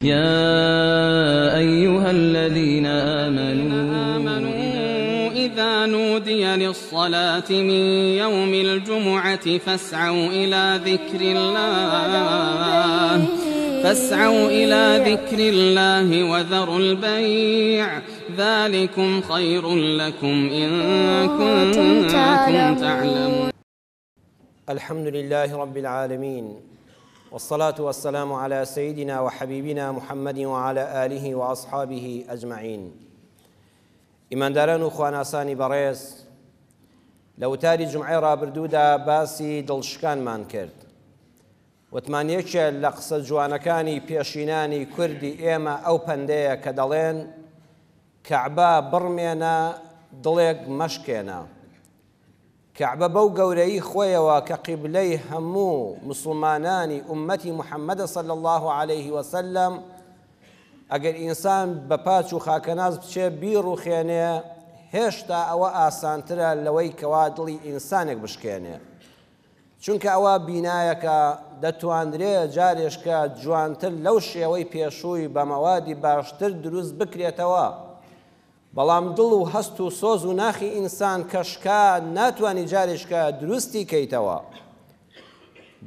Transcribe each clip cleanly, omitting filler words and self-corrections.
يا أيها الذين آمنوا إذا نودي للصلاة من يوم الجمعة فاسعوا إلى ذكر الله فاسعوا إلى ذكر الله وذروا البيع ذلكم خير لكم إن كنتم تعلمون. الحمد لله رب العالمين، والصلاة والسلام على سيدنا وحبيبنا محمد وعلى آله وأصحابه أجمعين. ئیمانداران و خواناسانی بەڕێز، لە وتاری جومعەی ڕابردوودا باسی دڵشکانمان کرد. وتمان یەکێ لە قسە جوانەکانی پێشینانی کوردی ئێمە ئەو پەندەیە کە دەڵێن کەعبە بڕمێنە دڵێک مەشکێنە. کەعبە بەو گەورەیی خۆیەوە کە قیبلەی هەموو موسڵمانانی ئوممەتی محەممەدە صلی اللە علیه وسلم، ئەگەر ئینسان بە پاچ و خاکەناز بچێ بیڕوخێنێ، هێشتا ئەوە ئاسانترە لەوەی کەوا دڵی ئینسانێک بشکێنێ، چونکە ئەوە بینایەکە دەتواندرێ جارێشکە جوانتر لەو شێوەی پێشووی بە مەوادی باشتر دروست بکرێتەوە، بەڵام دڵ و هەست و سۆز و ناخی ئینسان کە شکا ناتوانی جارێشکە دروستی کەیتەوە.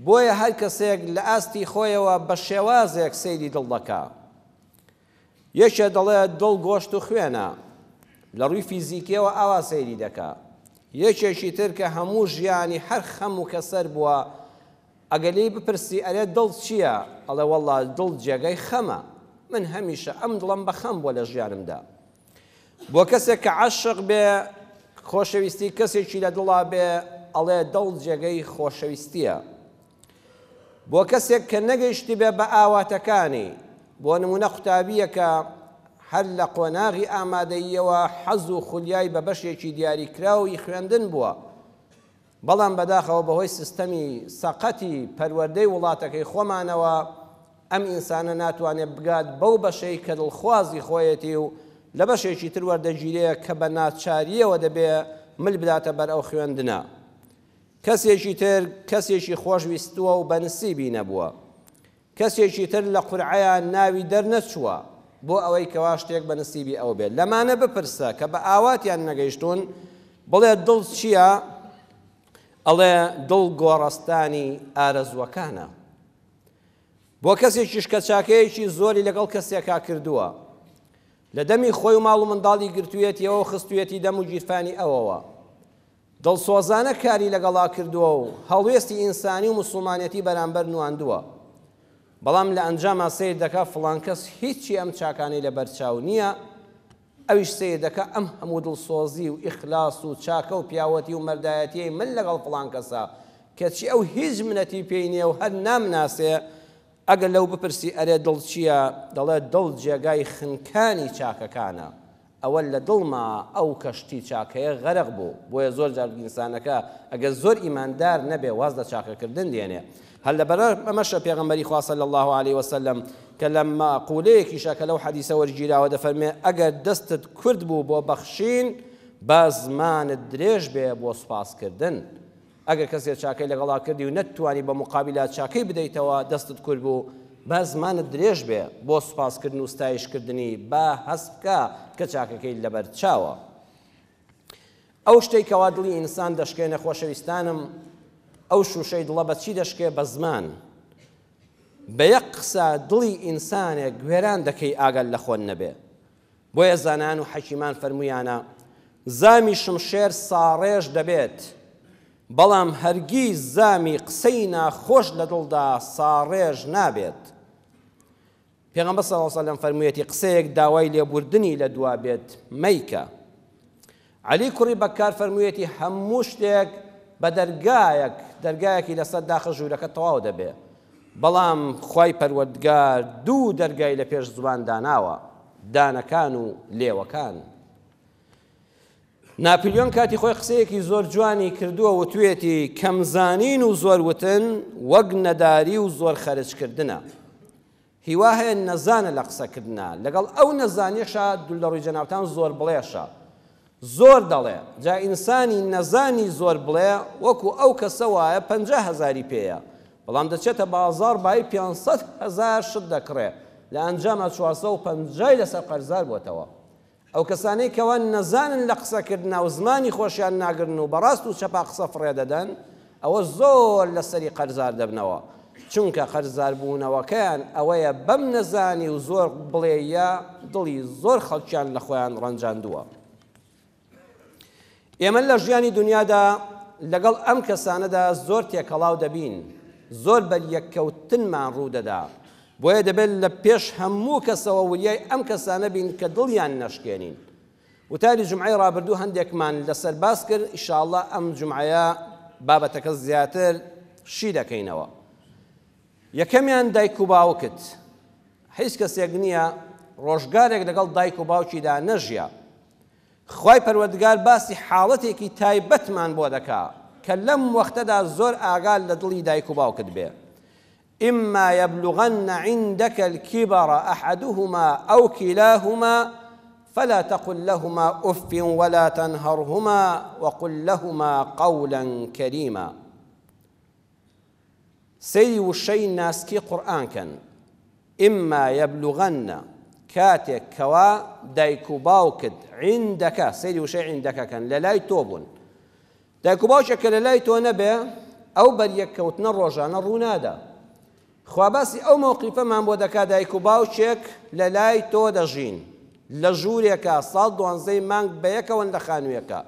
بۆیە هەر کەسێک لە ئاستی خۆیەوە بە شێوازێک سەیری دڵ دەکا. یەکێ دەڵێ دڵ گۆشت و خوێنە، لە ڕووی فیزیکیەوە ئاوا سەیری دەکا. یەکێکی تر کە هەموو ژیانی هەر خەم و کەسەر بووە، ئەگەر لێی بپرسی ئەرێ دڵ چییە؟ ئەڵێ وەڵڵا دڵ جێگەی خەمە، من هەمیشە ئەم دڵم بە خەم بووە لە ژیانمدا. بۆ کەسێک کە عەشق بێ، خۆشەویستی کەسێکی لە دڵا بێ، ئەڵێ دڵ جێگەی خۆشەویستیە. بۆ کەسێک کە نەگەیشتی بێ بە ئاواتەکانی، بۆ نمونە قوتابیەکە هەر لە قۆناغی ئامادەییەوە حەز و خولیای بە بەشێکی دیاریکراوی خوێندن بووە، بەڵام بەداخەوە بەهۆی سیستەمی سەقەتی پەروەردەی وڵاتەکەی خۆمانەوە ئەم ئینسانە ناتوانێت بگات بەو بەشەی کە دڵخوازی خۆیەتی و لە بەشێکی تر وەردەگیرێ کە بە ناچارییەوە دەبێ مل بداتە بەر ئەو خوێندنە. کەسێکی تر کەسێکی خۆش ویستووە و بە نسیبی نەبووە. کەسێکی تر لە قورعەیا ناوی دەرنەچووە بۆ ئەوەی کەوا شتێک بە نسیبی ئەو بێت. لەمانە بپرسە کە بە ئاواتیان نەگەیشتوون، بڵێ دڵ چییە؟ ئەڵێ دڵ گۆڕستانی ئارەزووەکانە. بۆ کەسێکیش کە چاکەیەکی زۆری لەگەڵ کەسێکا کردووە، لە دەمی خۆی و ماڵ و منداڵی گرتوویەتیەوە و خستوویەتی دەم و گیرفانی ئەوەوە، دڵسۆزانە کاری لەگەڵا کردووە و هەڵوێستی ئینسانی و موسڵمانێتی بەرامبەر نواندووە، بەڵام لە ئەنجاما سەیر دەکا فڵان کەس هیچی ئەم چاکانەی لەبەرچاو نییە، ئەویش سەیر دەکا ئەم هەموو دڵسۆزی و ئیخلاس و چاکە و پیاوەتی و مەردایەتیەی من لەگەڵ فڵان کەسە، کەچی ئەو هیچ منەتی پێی نییە و هەر نامناسێ، ئەگەر لەو بپرسی ئەرێ دڵ چییە؟ دەڵێ دڵ جێگای خنکانی چاکەکانە. ئەوە لە دڵما ئەو کەشتی چاکەیە غەرق بوو، بۆیە زۆر جار ئینسانەکە ئەگەر زۆر ئیماندار نەبێ واز لە چاکەکردن دێنێ. هەر لەبەر ئەمەشە پێغەمبەری خوا صلی اللە علیە وسلم کە لە مەقولەیەکیشا کە لەو حەدیسە وەرگیراوە دەفەرمێ ئەگەر دەستت کورت بوو بۆ بەخشین با زمانت درێژ بێ بۆ سوپاسکردن. ئەگەر کەسێ چاکەی لەگەڵا کردی و نەتتوانی بە موقابیلا چاکەی بدەیتەوە دەستت کورت بوو با زمانت درێژ بێ بۆ سوپاسکردن و ستایشکردنی با هەست بکا کە چاکەکەی لەبەر چاوە. ئەو شتەی کەوا دڵی ئینسان دەشکێنێ خۆشەویستانم ئەو شوشەی دڵە بە چی دەشکێ بە زمان. بە یەک قسە دڵی ئینسانێک وێران دەکەی ئاگات لە خۆت نەبێ. بۆیە زانایان و حەکیمان فەرموویانە، زامی شمشێر ساڕێژ دەبێت، بەڵام هەرگیز زامی قسەی ناخۆش لە دڵدا ساڕێژ نابێت. پێغەمبەر صلی اللە علیە وسلم فەرموویەتی، قسەیەک داوای لێبوردنی لە دوا بێت مەیکە. عەلی کوڕی بەکار فەرموویەتی، هەموو شتێک بە دەرگایەک، دەرگایەکی لەسەر داخە ژوورەکە تەواو دەبێ، بەڵام خوای پەروەردگار دوو دەرگای لە پێش زوبان داناوە، دانەکان و لێوەکان. ناپلیۆن کاتی خۆی قسەیەکی زۆر جوانی کردووە، وتویەتی، کەمزانین و زۆر وتن وەک نەداری و زۆر خەرجکردنە. هیوا هەیە نەزانە لە قسەکردنا، لەگەڵ ئەو نەزانیەشا دوللەڕوی جەنابتان زۆر بڵێشە زۆر دەڵێ، جا ئینسانی نەزانی زۆر بڵێ وەکو ئەو کەسە وایە 50 هەزاری پێیە بەڵام دەچێتە بازاڕ بایی 500 هەزار شت دەکڕێ. لە ئەنجاما 450 لەسەر قەرزار بۆتەوە. ئەو کەسانەی کەوا نەزانن لە قسەکردنا و زمانی خۆشیان ناگرن و بەڕاست و چەپا قسە فڕێ دەدەن، ئەوە زۆر لەسەری قەرزار دەبنەوە، چونکە قەرزاربوونەوەکەیان ئەوەیە بەم نەزانی و زۆر بڵێیە دڵی زۆر خەڵکیان لە خۆیان ڕەنجاندووە. ئێمە لە ژیانی دنیادا لەگەڵ ئەم کەسانەدا زۆر تێکەڵاو دەبین، زۆر بەریەککەوتنمان ڕوودەدا، بۆیە دەبێت لە پێش هەموو کەسەوە وریای ئەم کەسانە بین کە دڵیان نەشکێنین. وتاری جومعەی ڕابردوو هەندێکمان لەسەر باس کرد، ئیشاڵڵا ئەم جومعەیە بابەتەکە زیاتر شی دەکەینەوە. یەکەمیان دایک و باوکت. هیچ کەسێک نییە ڕۆژگارێک لەگەڵ دایک و باوکیدا نەژیا. خوای پەروەردگار باسی حاڵەتێکی تایبەتمان بۆ دەکا کە لەم وەختەدا زۆر ئاگات لە دڵی دایک و باوکت بێ. اما یبلغن عندک الکبر احدهما او کلاهما فلا تقل لهما اف ولا تنهرهما وقل لهما قولا کریما. سەیری وشەی ناسکی قورئان کەن، اما یبلغن، کاتێک کەوا دایک و باوکت، عندک، سەیری وشەی عندک کەن، لەلای تۆ بوون. دایک و باوکێک کە لەلای تۆ نەبێ ئەو بەریەککەوتنە ڕۆژانە ڕوونادا. خوا باسی ئەو مەوقیفەمان بۆ دەکا دایک و باوکێک لەلای تۆ دەژین لە ژوورێکا ساڵ دوانزەی مانگ بەیەکەوەن لە خانوویەکا.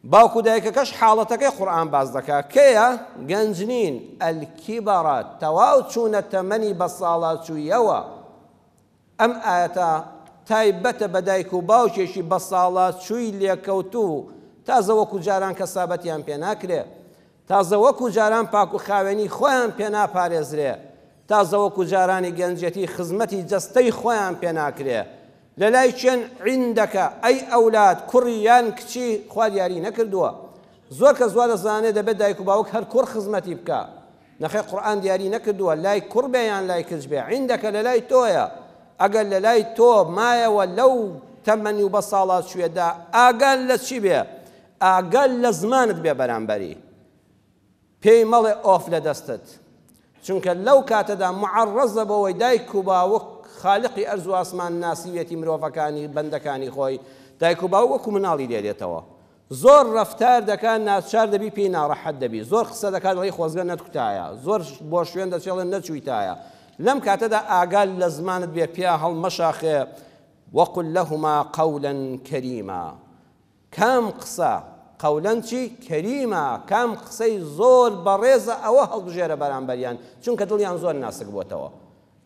باوک و دایکەکەش حاڵەتەکەی قورئان باس دەکا کێیە؟ گەنج نین، الکبر، تەواو چوونە تەمەنی بەساڵاچوویەوە. ئەم ئایەتە تایبەتە بە دایک و باوکێکی بەساڵاچووی لێکەوتوو تازە وەکو جاران کەسابەتیان پێ ناکرێ، تازە وەکو جاران پاک و خاوێنی خۆیان پێ ناپارێزرێ، تازە وەکو جارانی گەنجێتی خزمەتی جەستەی خۆیان پێ ناکرێ. لەلای کێن عیندەکە ئەی ئەولاد کوڕی یان کچی خوا دیاری نەکردووە. زۆر کەس وا دەزانێ دەبێت دایک و باوک هەر کوڕ خزمەتی بکا. نەخێر قورئان دیاری نەکردووە لای کوڕ بێ یان لای کچ بێ عیندەکە لەلای تۆیە ئەگەر لەلای تۆ مایەوە لەو تەمەنی و بەساڵاچوویەدا ئاگات لە چی بێ ئاگات لە زمانت بێ بەرامبەری پێی مەڵێ ئۆف لە دەستت چونکە لەو کاتەدا معەڕەزە بەوەی دایک و باوک خالقی ئەرز و ئاسمان ناسیویەتی مرۆڤەکانی بەندەکانی خۆی دایک و باوک وەکو مناڵی لێ دێتەوە زۆر ڕەفتار دەکات ناچار دەبی پێی ناڕەحەت دەبی زۆر قسە دەکات دەڵێی خۆزگە نەتکوتایە زۆر بۆ شوێن دەچێ دەڵێ نەچوویتایە لەم کاتەدا ئاگات لە زمانت بێ پیا هەڵمەشاخێ وقل لهما قولا کریما کام قسە قولا چی کریما کام قسەی زۆر بەڕێزە ئەوە هەڵبژێرە بەرامبەریان چونکە دڵیان زۆر ناسک بۆتەوە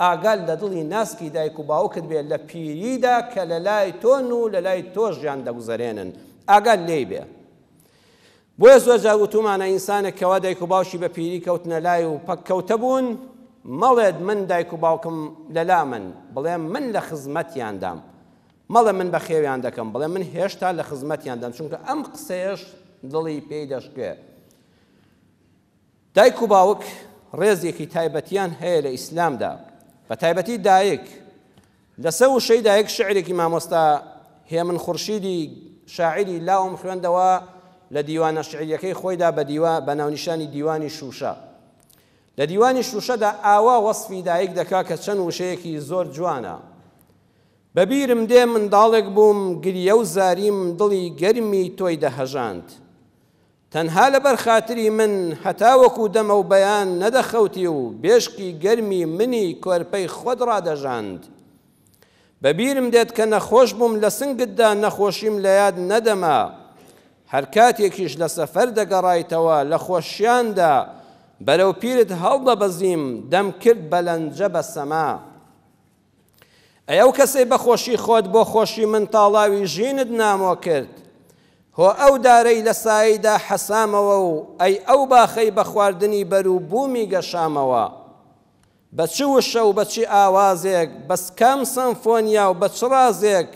ئاگات لە دڵی ناسکی دایک و باوکت بێ لە پیریدا کە لە لای تۆن و لە لای تۆ ژیان دەگوزەرێنن ئاگات لێی بێ. بۆیە زۆر جار وتومانە ئینسانێک کەوا دایک و باوکی بە پیری کەوتنە لای و پەککەوتە بوون مەڵێت من دایک و باوکم لە لامن بڵێ من لە خزمەتیاندام مەڵێ من بەخێویان دەکەم بڵێ من هێشتا لە خزمەتیاندام چونکە ئەم قسەیەش دڵی پێی دەشکێ. دایک و باوک ڕێزێکی تایبەتیان هەیە لە ئیسلامدا بە تایبەتی دایک لەسەر وشەی دایک شعرێکی مامۆستا هێمن خورشیدی شاعیری لاوم خوێندەوە لە دیوانە شعریەکەی خۆیدا بە دیوا بە ناونیشانی دیوانی شوشە لە دیوانی شوشەدا ئاوا وەسفی دایک دەکا کە چەند وشەیەکی زۆر جوانە بەبیرم دێ منداڵێک بووم گریە و زاریم دڵی گەرمی تۆی دەهەژاند تەنها لەبەر خاتری من هەتاوەکو دەمەو بەیان نەدەخەوتی و بێشکی گەرمی منی کۆرپەی خۆت ڕادەژاند. بە بیرم دێت کە نەخۆش بووم لە سنگتدا نەخۆشیم لە یاد نەدەما. هەر کاتێکیش لە سەفەر دەگەڕایتەوە لە خۆشیاندا بەرەو پیرت هەڵدەبەزیم دەمکرد بە لەنجە بە سەما. ئەی ئەو کەسەی بە خۆشی خۆت بۆ خۆشی من تاڵاوی ژینت نامۆ کرد، هۆ ئەو دارەی لە سایەیدا حەسامەوە و ئەی ئەو باخەی بە خواردنی بەر و بوومی گەشامەوە. بە چ وشە و بە چ ئاوازێک، بە کام سەمفۆنیا و بە چ ڕازێک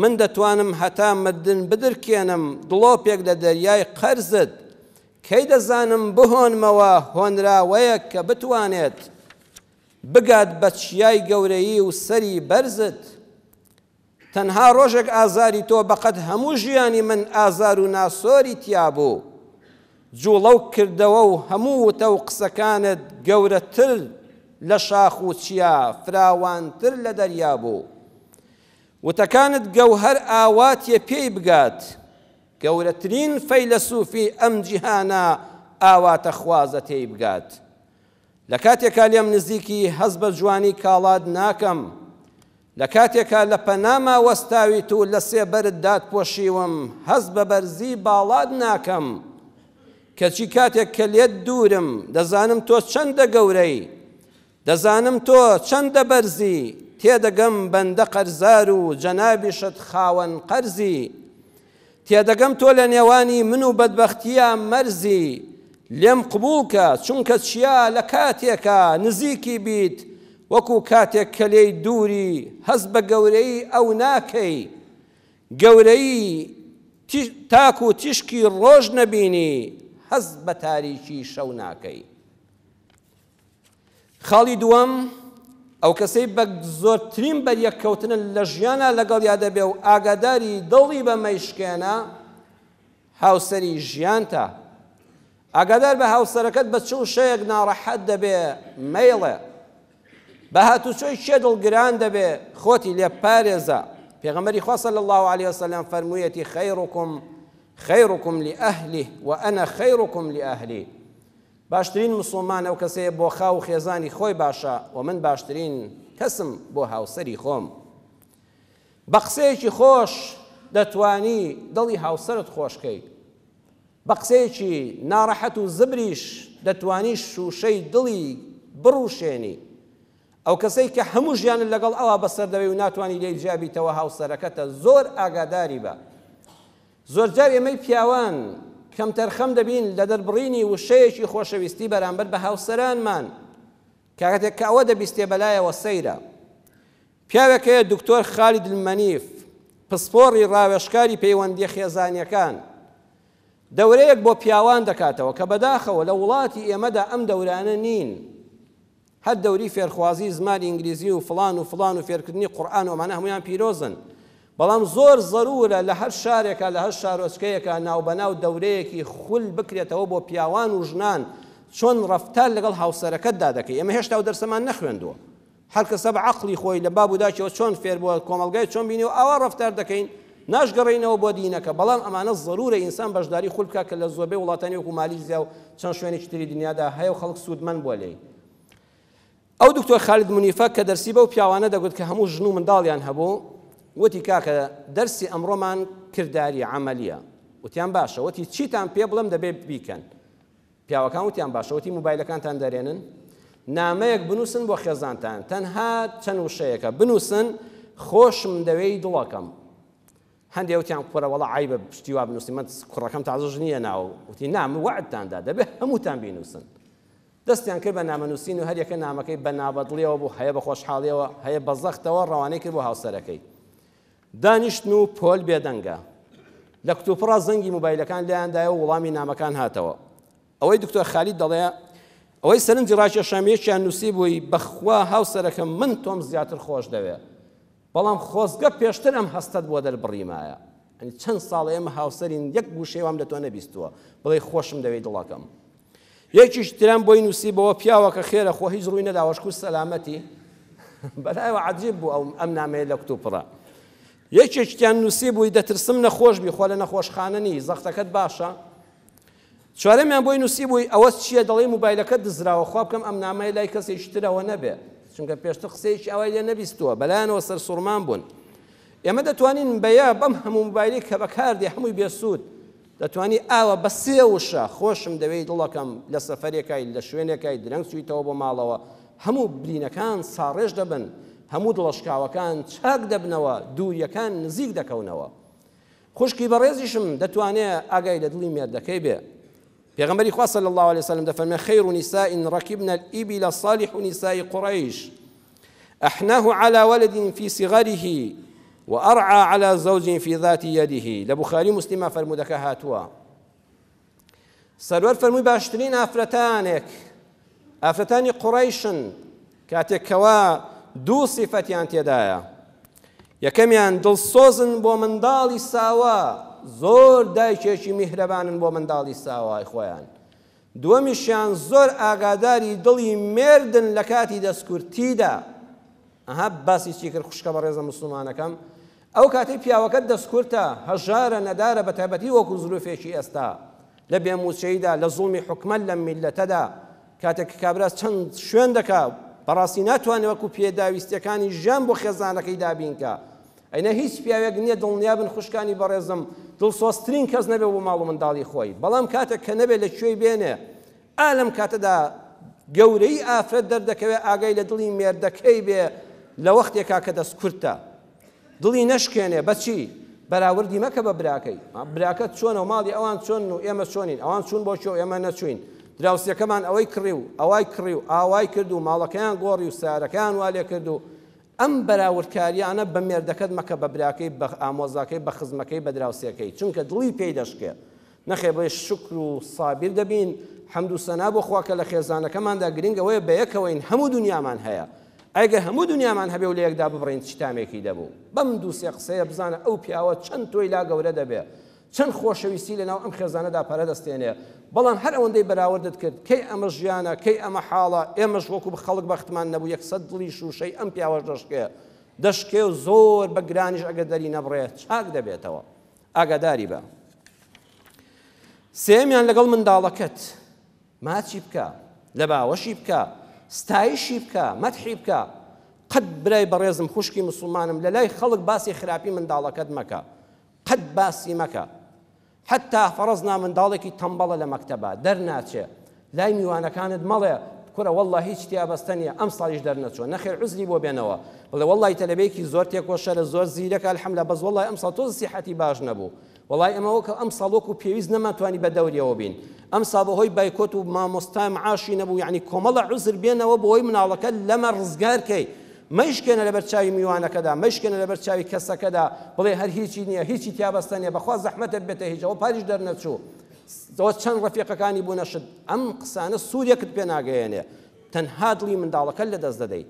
من دەتوانم هەتا مردن بدرکێنم دڵۆپێک لە دەریای قەرزت؟ کەی دەزانم بهۆنمەوە هۆنراوەیەک کە بتوانێت بگات بە چیای گەورەیی و سەری بەرزت. تەنها ڕۆژێک ئازاری تۆ بەقەد هەموو ژیانی من ئازار و ناسۆری تیابوو. جوڵە و کردەوە و هەموو وتە و قسەکانت گەورەتر. لە شاخ و چیا، فراوانتر لە دەریا بوو. وتەکانت گەوهەر ئاواتیە پێی بگات، گەورەترین فەیلەسوفی ئەم جیهانە ئاواتەخوازە تێی بگات. لە کاتێکا لێم نزیکی هەست بە جوانی کاڵات ناکەم، لە کاتێکا لە پەناما وەستاویت و لە سێبەرت داتپۆشیوم هەست بە بەرزی باڵات ناکەم، کەچی کاتێک کە لێت دوورم دەزانم تۆ چەندە گەورەی، دەزانم تۆ چەندە بەرزی، تێدەگەم بەندە قەرزار و جەنابیشت خاوەن قەرزی. تێدەگەم تۆ لە نێوانی من و بەدبەختییا مەرزی، لێم قبوڵ کە، چونکە چیا لە کاتێکا نزیکی بیت وەکو کاتێک کە لێی دووری هەست بە گەورەیی ئەو ناکەی، گەورەیی تاکو تیشکی ڕۆژ نەبینی هەست بە تاریکی شەو ناکەی. خاڵی دووەم، ئەو کەسەی بە زۆرترین بەریەککەوتنت لە ژیانا لەگەڵیا دەبێ و ئاگاداری دڵی بە مەیشکێنە، هاوسەری ژیانتە. ئاگادار بە هاوسەرەکەت بە چ وشەیەک ناڕەحەت دەبێ مەیڵێ. بە هاتوچۆی کێ دڵگران دەبێ خۆتی لێ بپارێزە. پێغەمبەری خوا صلی اللە علیە وسلم فەرموویەتی خیرکم خیرکم لأهله وأنا خیرکم لأهلی. باشترین موسڵمان ئەو کەسەیە بۆ خاو و خێزانی خۆی باشە وە من باشترین کەسم بۆ هاوسەری خۆم. بە قسەیەکی خۆش دەتوانی دڵی هاوسەرت خۆشکەی. بە قسەیەکی ناڕەحەت و زبریش دەتوانی شوشەی دڵی بڕوشێنی. ئەو کەسەی کە هەموو ژیانت لەگەڵ ئەوا بەسەر دەبەی و ناتوانی لێی جیا بیتەوە هاوسەرەکەتە زۆر ئاگاداری بە. زۆرجار ئێمەی پیاوان کەمتەرخەم دەبین لە دەربڕینی وشەیەکی خۆشەویستی بەرامبەر بە هاوسەرانمان، کاتێک کە ئەوە دەبیستێ بەلایەوە سەیرە. پیاوێک هەیە دکتۆر خالید المەنیف، پسپۆڕی ڕاوێژکاری پەیوەندییە خێزانییەکان، دەورەیەک بۆ پیاوان دەکاتەوە کە بەداخەوە لە وڵاتی ئێمەدا ئەم دەورانە نین. هەر دەوری فێرخوازی زمانی ئینگلیزی و فڵان و فڵان و فێرکردنی قورئان و ئەمانە هەموویان پیرۆزن بەڵام زۆر زەرورە لە هەر شارێکا لە هەر شارۆچکەیەکا ناوبەناو دەورەیەکی خول بکرێتەوە بۆ پیاوان و ژنان چۆن ڕەفتار لەگەڵ هاوسەرەکەتدا دەکەی ئێمە هێشتا ئەو دەرسەمان نەخوێندووە هەر کەسە بە عەقڵی خۆی لە باب و داکیەوە چۆن فێر بووە کۆمەڵگای چۆن بینیوە ئاوا ڕەفتار دەکەین ناشگەڕێینەوە بۆ دینەکە بەڵام ئەمانە زەرورە ئینسان بەشداری خول بکات کە لە زۆربەی وڵاتانی وەکو مالیزیا و چەند شوێنێکی تری دنیادا هەیە و خەڵک سوودمەند بووە لێی. ئەو دکتۆر خالد منیفە کە دەرسی بەو پیاوانە دەگوت کە هەموو ژن و منداڵیان هەبوو وتی کاکە دەرسی ئەمڕۆمان کرداری عەمەلیە وتیان باشە وتی چیتان پێ بڵێم دەبێ بیکەن پیاوەکان وتیان باشە وتی موبایلەکانتان دەرێنن نامەیەک بنووسن بۆ خێزانتان تەنها چەند وشەیەکە بنووسن خۆشم دەوێی دڵەکەم هەندێ وتیان کوڕە وەڵا عەیبە شتی وا بنووسی من کوڕەکەم تازە ژنیە ناوە وتی نا من وەعدتان دا دەبێ هەمووتان بینووسن دەستیان کرد بە نامەنووسین و هەریەکە نامەکەی بە نابەدڵیەوە بوو هەیە بە خۆشحاڵیەوە هەیە بە زەختەوە ڕەوانەی کرد بۆ هاوسەرەکەی دانیشتن و پۆل بێدەنگە لە کتوپڕا زەنگی موبایلەکان لایاندایە و وڵامی نامەکان هاتەوە ئەوەی دکتۆر خالید دەڵێ ئەوەی سەرنجی ڕاکێشام یەکیان نووسی بووی بەخوا هاوسەرەکەم من تۆم زیاتر خۆش دەوێ بەڵام خۆزگە پێشتر ئەم هەستەت بۆ دەربڕیمایە. یانی چەند ساڵە ئێمە هاوسەرین یەک وشەی وام لە تۆ نەبیستووە بڵێی خۆشم دەوێی دڵەکەم. یەکیش ترم بۆی نووسیبەوە پیاوەکە خێرە خۆ هیچ ڕووی نەداوە شکور سەلامەتی. بەلایەوە عەجیب بوو ئەو ئەم نامەیە لە کتوپڕە. یەکێکیان نووسیبووی دەترسم نەخۆش بی خۆ لە نەخۆشخانە نی زەختەکەت باشە؟ چوارەمیان بۆی نووسیبووی ئەوە چییە دەڵێی موبایلەکەت دزراوە خوا بکەم ئەم نامەیە لای کەسێکی ترەوە نەبێ چونکە پێشتر قسەیەکی ئاوای لێ نەبیستووە بەلایانەوە سەرسوڕمان بوون ئێمە دەتوانین بەیە بەم هەموو موبایلی کە بەکاردێ هەمووی بێسوود دەتوانی ئاوە بە سێ وشە خۆشم دەوێی دڵەکەم لە سەفەرێکای لە شوێنێکای درەنگ چوویتەوە بۆ ماڵەوە هەموو برینەکان ساڕێژ دەبن هەموو دڵەشکاوەکان چاک دەبنەوە دووریەکان نزیک دەکەونەوە خوشکی بەڕێزیشم دەتوانێ ئاگای لە دڵی مێردەکەی بێ. پێغەمبەری خوا صلی اللە علیه وسلم دەفەرمێ خیر نساء رکبن الابل صالح نساء قریش احناه على ولد في صغره وأرعى على زوج في ذات يده لە بوخاری مسلمە فەرموودەکە هاتووە سەروەر فەرمووی باشترین ئافرەتانێک ئافرەتانی قوڕەیشن کاتێک کەوا دوو سیفەتیان تێدایە یەکەمیان دڵسۆزن بۆ منداڵی ساوا زۆر دایکێکی میهرەبانن بۆ منداڵی ساوای خۆیان. دووەمیشیان زۆر ئاگاداری دڵی مێردن لە کاتی دەستکورتیدا. ئەها باسی چی کرد خوشکە بەڕێزە موسڵمانەکەم؟ ئەو کاتەی پیاوەکەت دەستکورتە، هەژارە، نەدارە بەتایبەتی وەکو زروفێکی ئێستا لە بێ موچەیدا، لە زوڵمی حکومەت لەم میللەتەدا، کاتێک کە کابرا چەند شوێن دەکا بەڕاستی ناتوانێ وەکو پێداویستیەکانی ژیان بۆ خێزانەکەی دابینکا. ئەینا هیچ پیاوێک نییە دڵنیابن خوشکانی بەڕێزم دڵسۆزترین کەس نەبێ بۆ ماڵ و منداڵی خۆی بەڵام کاتێک کە نەبێ لە کوێی بێنێ ئا لەم کاتەدا گەورەی ئافرەت دەردەکەوێ ئاگای لە دڵی مێردەکەی بێ لە وەختێکا کە دەست کورتە دڵی نەشکێنێ بەچی بەراوردی مەکە بە براکەی براکەت چۆنە و ماڵی ئەوان چۆن و ئێمە چۆنین ئەوان چوون بۆ کوێ و ئێمە نەچوین دراوسێکەمان ئەوەی کڕی و ئەوای کڕی و ئاوای کرد و ماڵەکەیان گۆڕی و سارەکەیان وا لێ کرد و ئەم بەراوردکاریانە بە مێردەکەت مەکە بە براکەی بە ئامۆزاکەی بە خزمەکەی بە دراوسێکەی چونکە دڵی پێی دەشکێ نەخێر بڵێ شوکر و سابیر دەبین حەمد و سەنا بۆ خوا کە لە خێزانەکەماندا گرنگ ئەوەیە بەیەکەوەین هەموو دنیامان هەیە ئەگەر هەموو دنیامان هەبێ و لە یەکدا ببڕین چ تامێکی دەبوو بەم دوو سێ قسەیە بزانە ئەو پیاوە چەند تۆی لا گەورە دەبێ چەند خۆشەویستی لەناو ئەم خێزانەدا پەرە دەستێنێ بەڵام هەر ئەوەندەی بەراوردت کرد کەی ئەمە ژیانە کەی ئەمە حاڵە ئێمەش وەکو خەڵک بەختمان نەبوو یەکسەر دڵی شووشەی ئەم پیاوەش دەشکێ دەشکێ و زۆر بە گرانیش ئەگەر دەری نەبڕێ چاک دەبێتەوە ئاگاداری بە. سێیەمیان لەگەڵ منداڵەکەت ماچی بکە، لە باوەشی بکە، ستایشی بکە، مەدحی بکە. قەت برای بەڕێزم خوشکی مسوڵمانم لە لای خەڵک باسی خراپی منداڵەکەت مەکە. قەت باسی مەکە. حەتا فەڕەزنا منداڵێکی تەمبەڵە لە مەکتەبا دەرناچێ لای میوانەکانت مەڵێ کورە واللە هیچ تیا بەستە نییە ئەمساڵیش دەرنەچووە نەخێر عوزری بۆ بێنەوە بڵێ وەڵڵی تەلەبەیەکی زۆر تێکۆشەرە زۆر زیرەکە الحمدلله بەس وەڵڵی ئەمساڵ تۆز سیحەتی باش نەبوو وەڵی ئەمە وەکە ئەمساڵ وەکو پێویست نەمانتوانی بە دەوریەوە بین ئەمساڵ بەهۆی بایکۆت و مامۆستا معاشی نەبوو یعنی کۆمەڵە عوزر بێنەوە بۆی مناڵەکە لەمە ڕزگار کەی مەیشکێنە لەبەر چاوی میوانەکەدا مەیشکێنە لەبەر چاوی کەسەکەدا بڵێ هەر هیچی نییە هیچی تیا بەستە نییە بەخوا زەحمەتە بێتە هیچ ئەوە پاریش دەرنەچوو ئەوە چەند ڕەفیقەکانی بوونە شت ئەم قسانە سوودێکت پێ ناگەیەنێ تەنها دڵی منداڵەکەت لەدەست دەدەی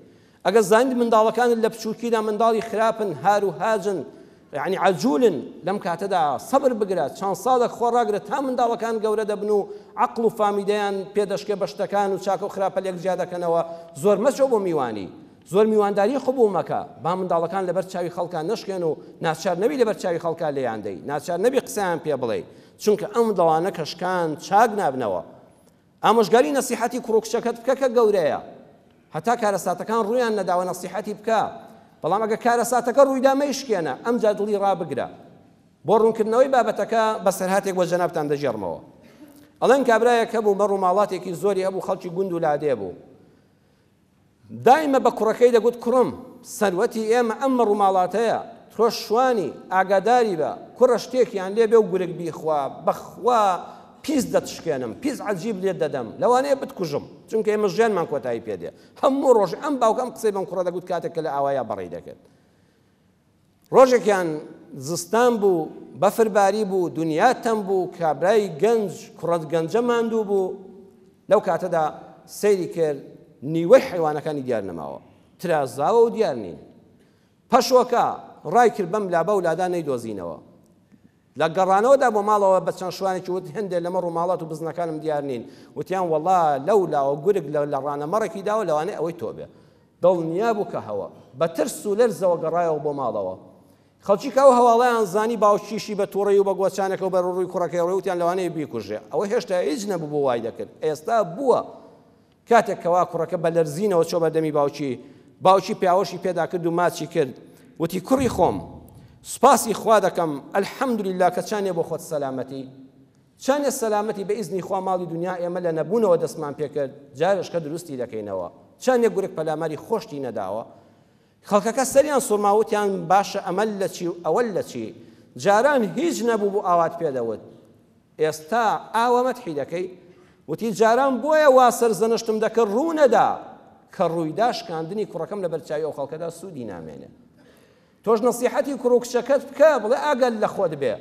ئەگەر زانیت منداڵەکانت لە بچووکیدا منداڵی خراپن هار و هاجن یعنی عەجولن لەم کاتەدا سەبر بگرە چەند ساڵێک خۆ ڕاگرە تا منداڵەکان گەورە دەبن و عەقڵ و فامیدەیان پێ دەشکێ بە شتەکان و چاکە و خراپە لێک جیا دەکەنەوە زۆر مەچۆ بۆ میوانی زۆر میوانداری قبوڵ مەکە با منداڵەکان لەبەر چاوی خەڵکان نەشکێن و ناچار نەبی لەبەر چاوی خەڵکا لێیان دەی ناچار نەبی قسەیان پێ بڵێی چونکە ئەم منداڵانە کە شکان چاک نابنەوە ئامۆژگاری نەسیحەتی کوڕ و کچەکەت بکە کە گەورەیە هەتا کارەساتەکان ڕوویان نەداوە نەسیحەتی بکە بەڵام ئەگە کارەساتەکە ڕوویدا مەیشکێنە ئەمجا دڵی ڕابگرە بۆ ڕوونکردنەوەی بابەتەکە بەسەرهاتێک بۆ جەنابتان دەگێڕمەوە ئەڵێن کابرایەک هەبوو مەڕ و ماڵاتێکی زۆری هەبوو خەڵکی گوند و لادێ بوو دایمە بە کوڕەکەی دەگوت کوڕم سەروەتی ئێمە ئەم مەڕ و ماڵاتەیە، تۆش شوانی، ئاگاداری بە، کوڕە شتێکیان لێ بێ و گورگ بیخوا، بەخوا پیس دەتشکێنم، پیس عەجیب لێت دەدەم، لەوانەیە بتکوژم، چونکە ئێمە ژیانمان کۆتایی پێ دێ. هەموو ڕۆژێ ئەم باوکە ئەم قسەی بەم کوڕە دەگوت کاتێک کە لە ئاواییا بەڕێی دەکرد. ڕۆژێکیان زستان بوو، بەفر باری بوو، دونیا تەم بوو، کابرای گەنج، کوڕە گەنجە ماندوو بوو، لەو کاتەدا سەیری کرد نیوەی حەیوانەکانی دیار نەماوە، ترازاوە و دیار نین. پەشۆکا، ڕای کرد بەم لا بەو لادا نەیدۆزینەوە. لە گەڕانەوەدا بۆ ماڵەوە بە چەند شوانێکی وت هەندێ لە مەڕ و ماڵات و بزنەکانم دیار نین. وتیان وەڵا لەو لاوە گورگ لە ڕانە مەڕێکی داوە لەوانەیە ئەوەی تۆ بێ. دڵنیا بوو کە هەوە. بە ترس و لەرزەوە گەڕایەوە بۆ ماڵەوە. خەڵکی کە ئەو هەواڵەیان زانی باوکیشی بە توڕەیی و بە گۆچانێکەوە بەرەو ڕووی کوڕەکەی ڕۆی وتیان لەوانەیە بیکوژێ. ئەوە هێشتا هیچ نەبوو بۆ وای دەکرد. ئێستا بووە. کاتێک کەوا کوڕەکە بە لەرزینەوە چۆ بەردەمی باوکی، باوکی پیاوەشی پێدا کرد و ماچی کرد، وتی، کوڕی خۆم، سوپاسی خوا دەکەم، الحمدللە کە چانێ بۆ خۆت سەلامەتی، چانێ سەلامەتی بە ئیزنی خوا ماڵی دونیا ئێمە لە نەبوونەوە دەستمان پێ کرد، جارێشکە دروستی دەکەینەوە، چانێ گورگ پەلاماری خۆشتی نەداوە. خەڵکەکە سەریان سوڕما وتیان، باشە ئەمە لە چی و ئەوە لە چی، جاران هیچ نەبوو بوو ئاوات پێ دەوت، ئێستا ئاوا مەدحی دەکەی؟ وتی، جاران بۆیە وا سەرزەنشتم دەکرد ڕوو نەدا، کە ڕوویدا شکاندنی کوڕەکەم لەبەر چاوی ئەو خەڵکەدا سوودی نامێنێ. تۆش نەسیحەتی کوڕ و کچەکەت بکە، بڵێ ئاگات لە خۆت بێ.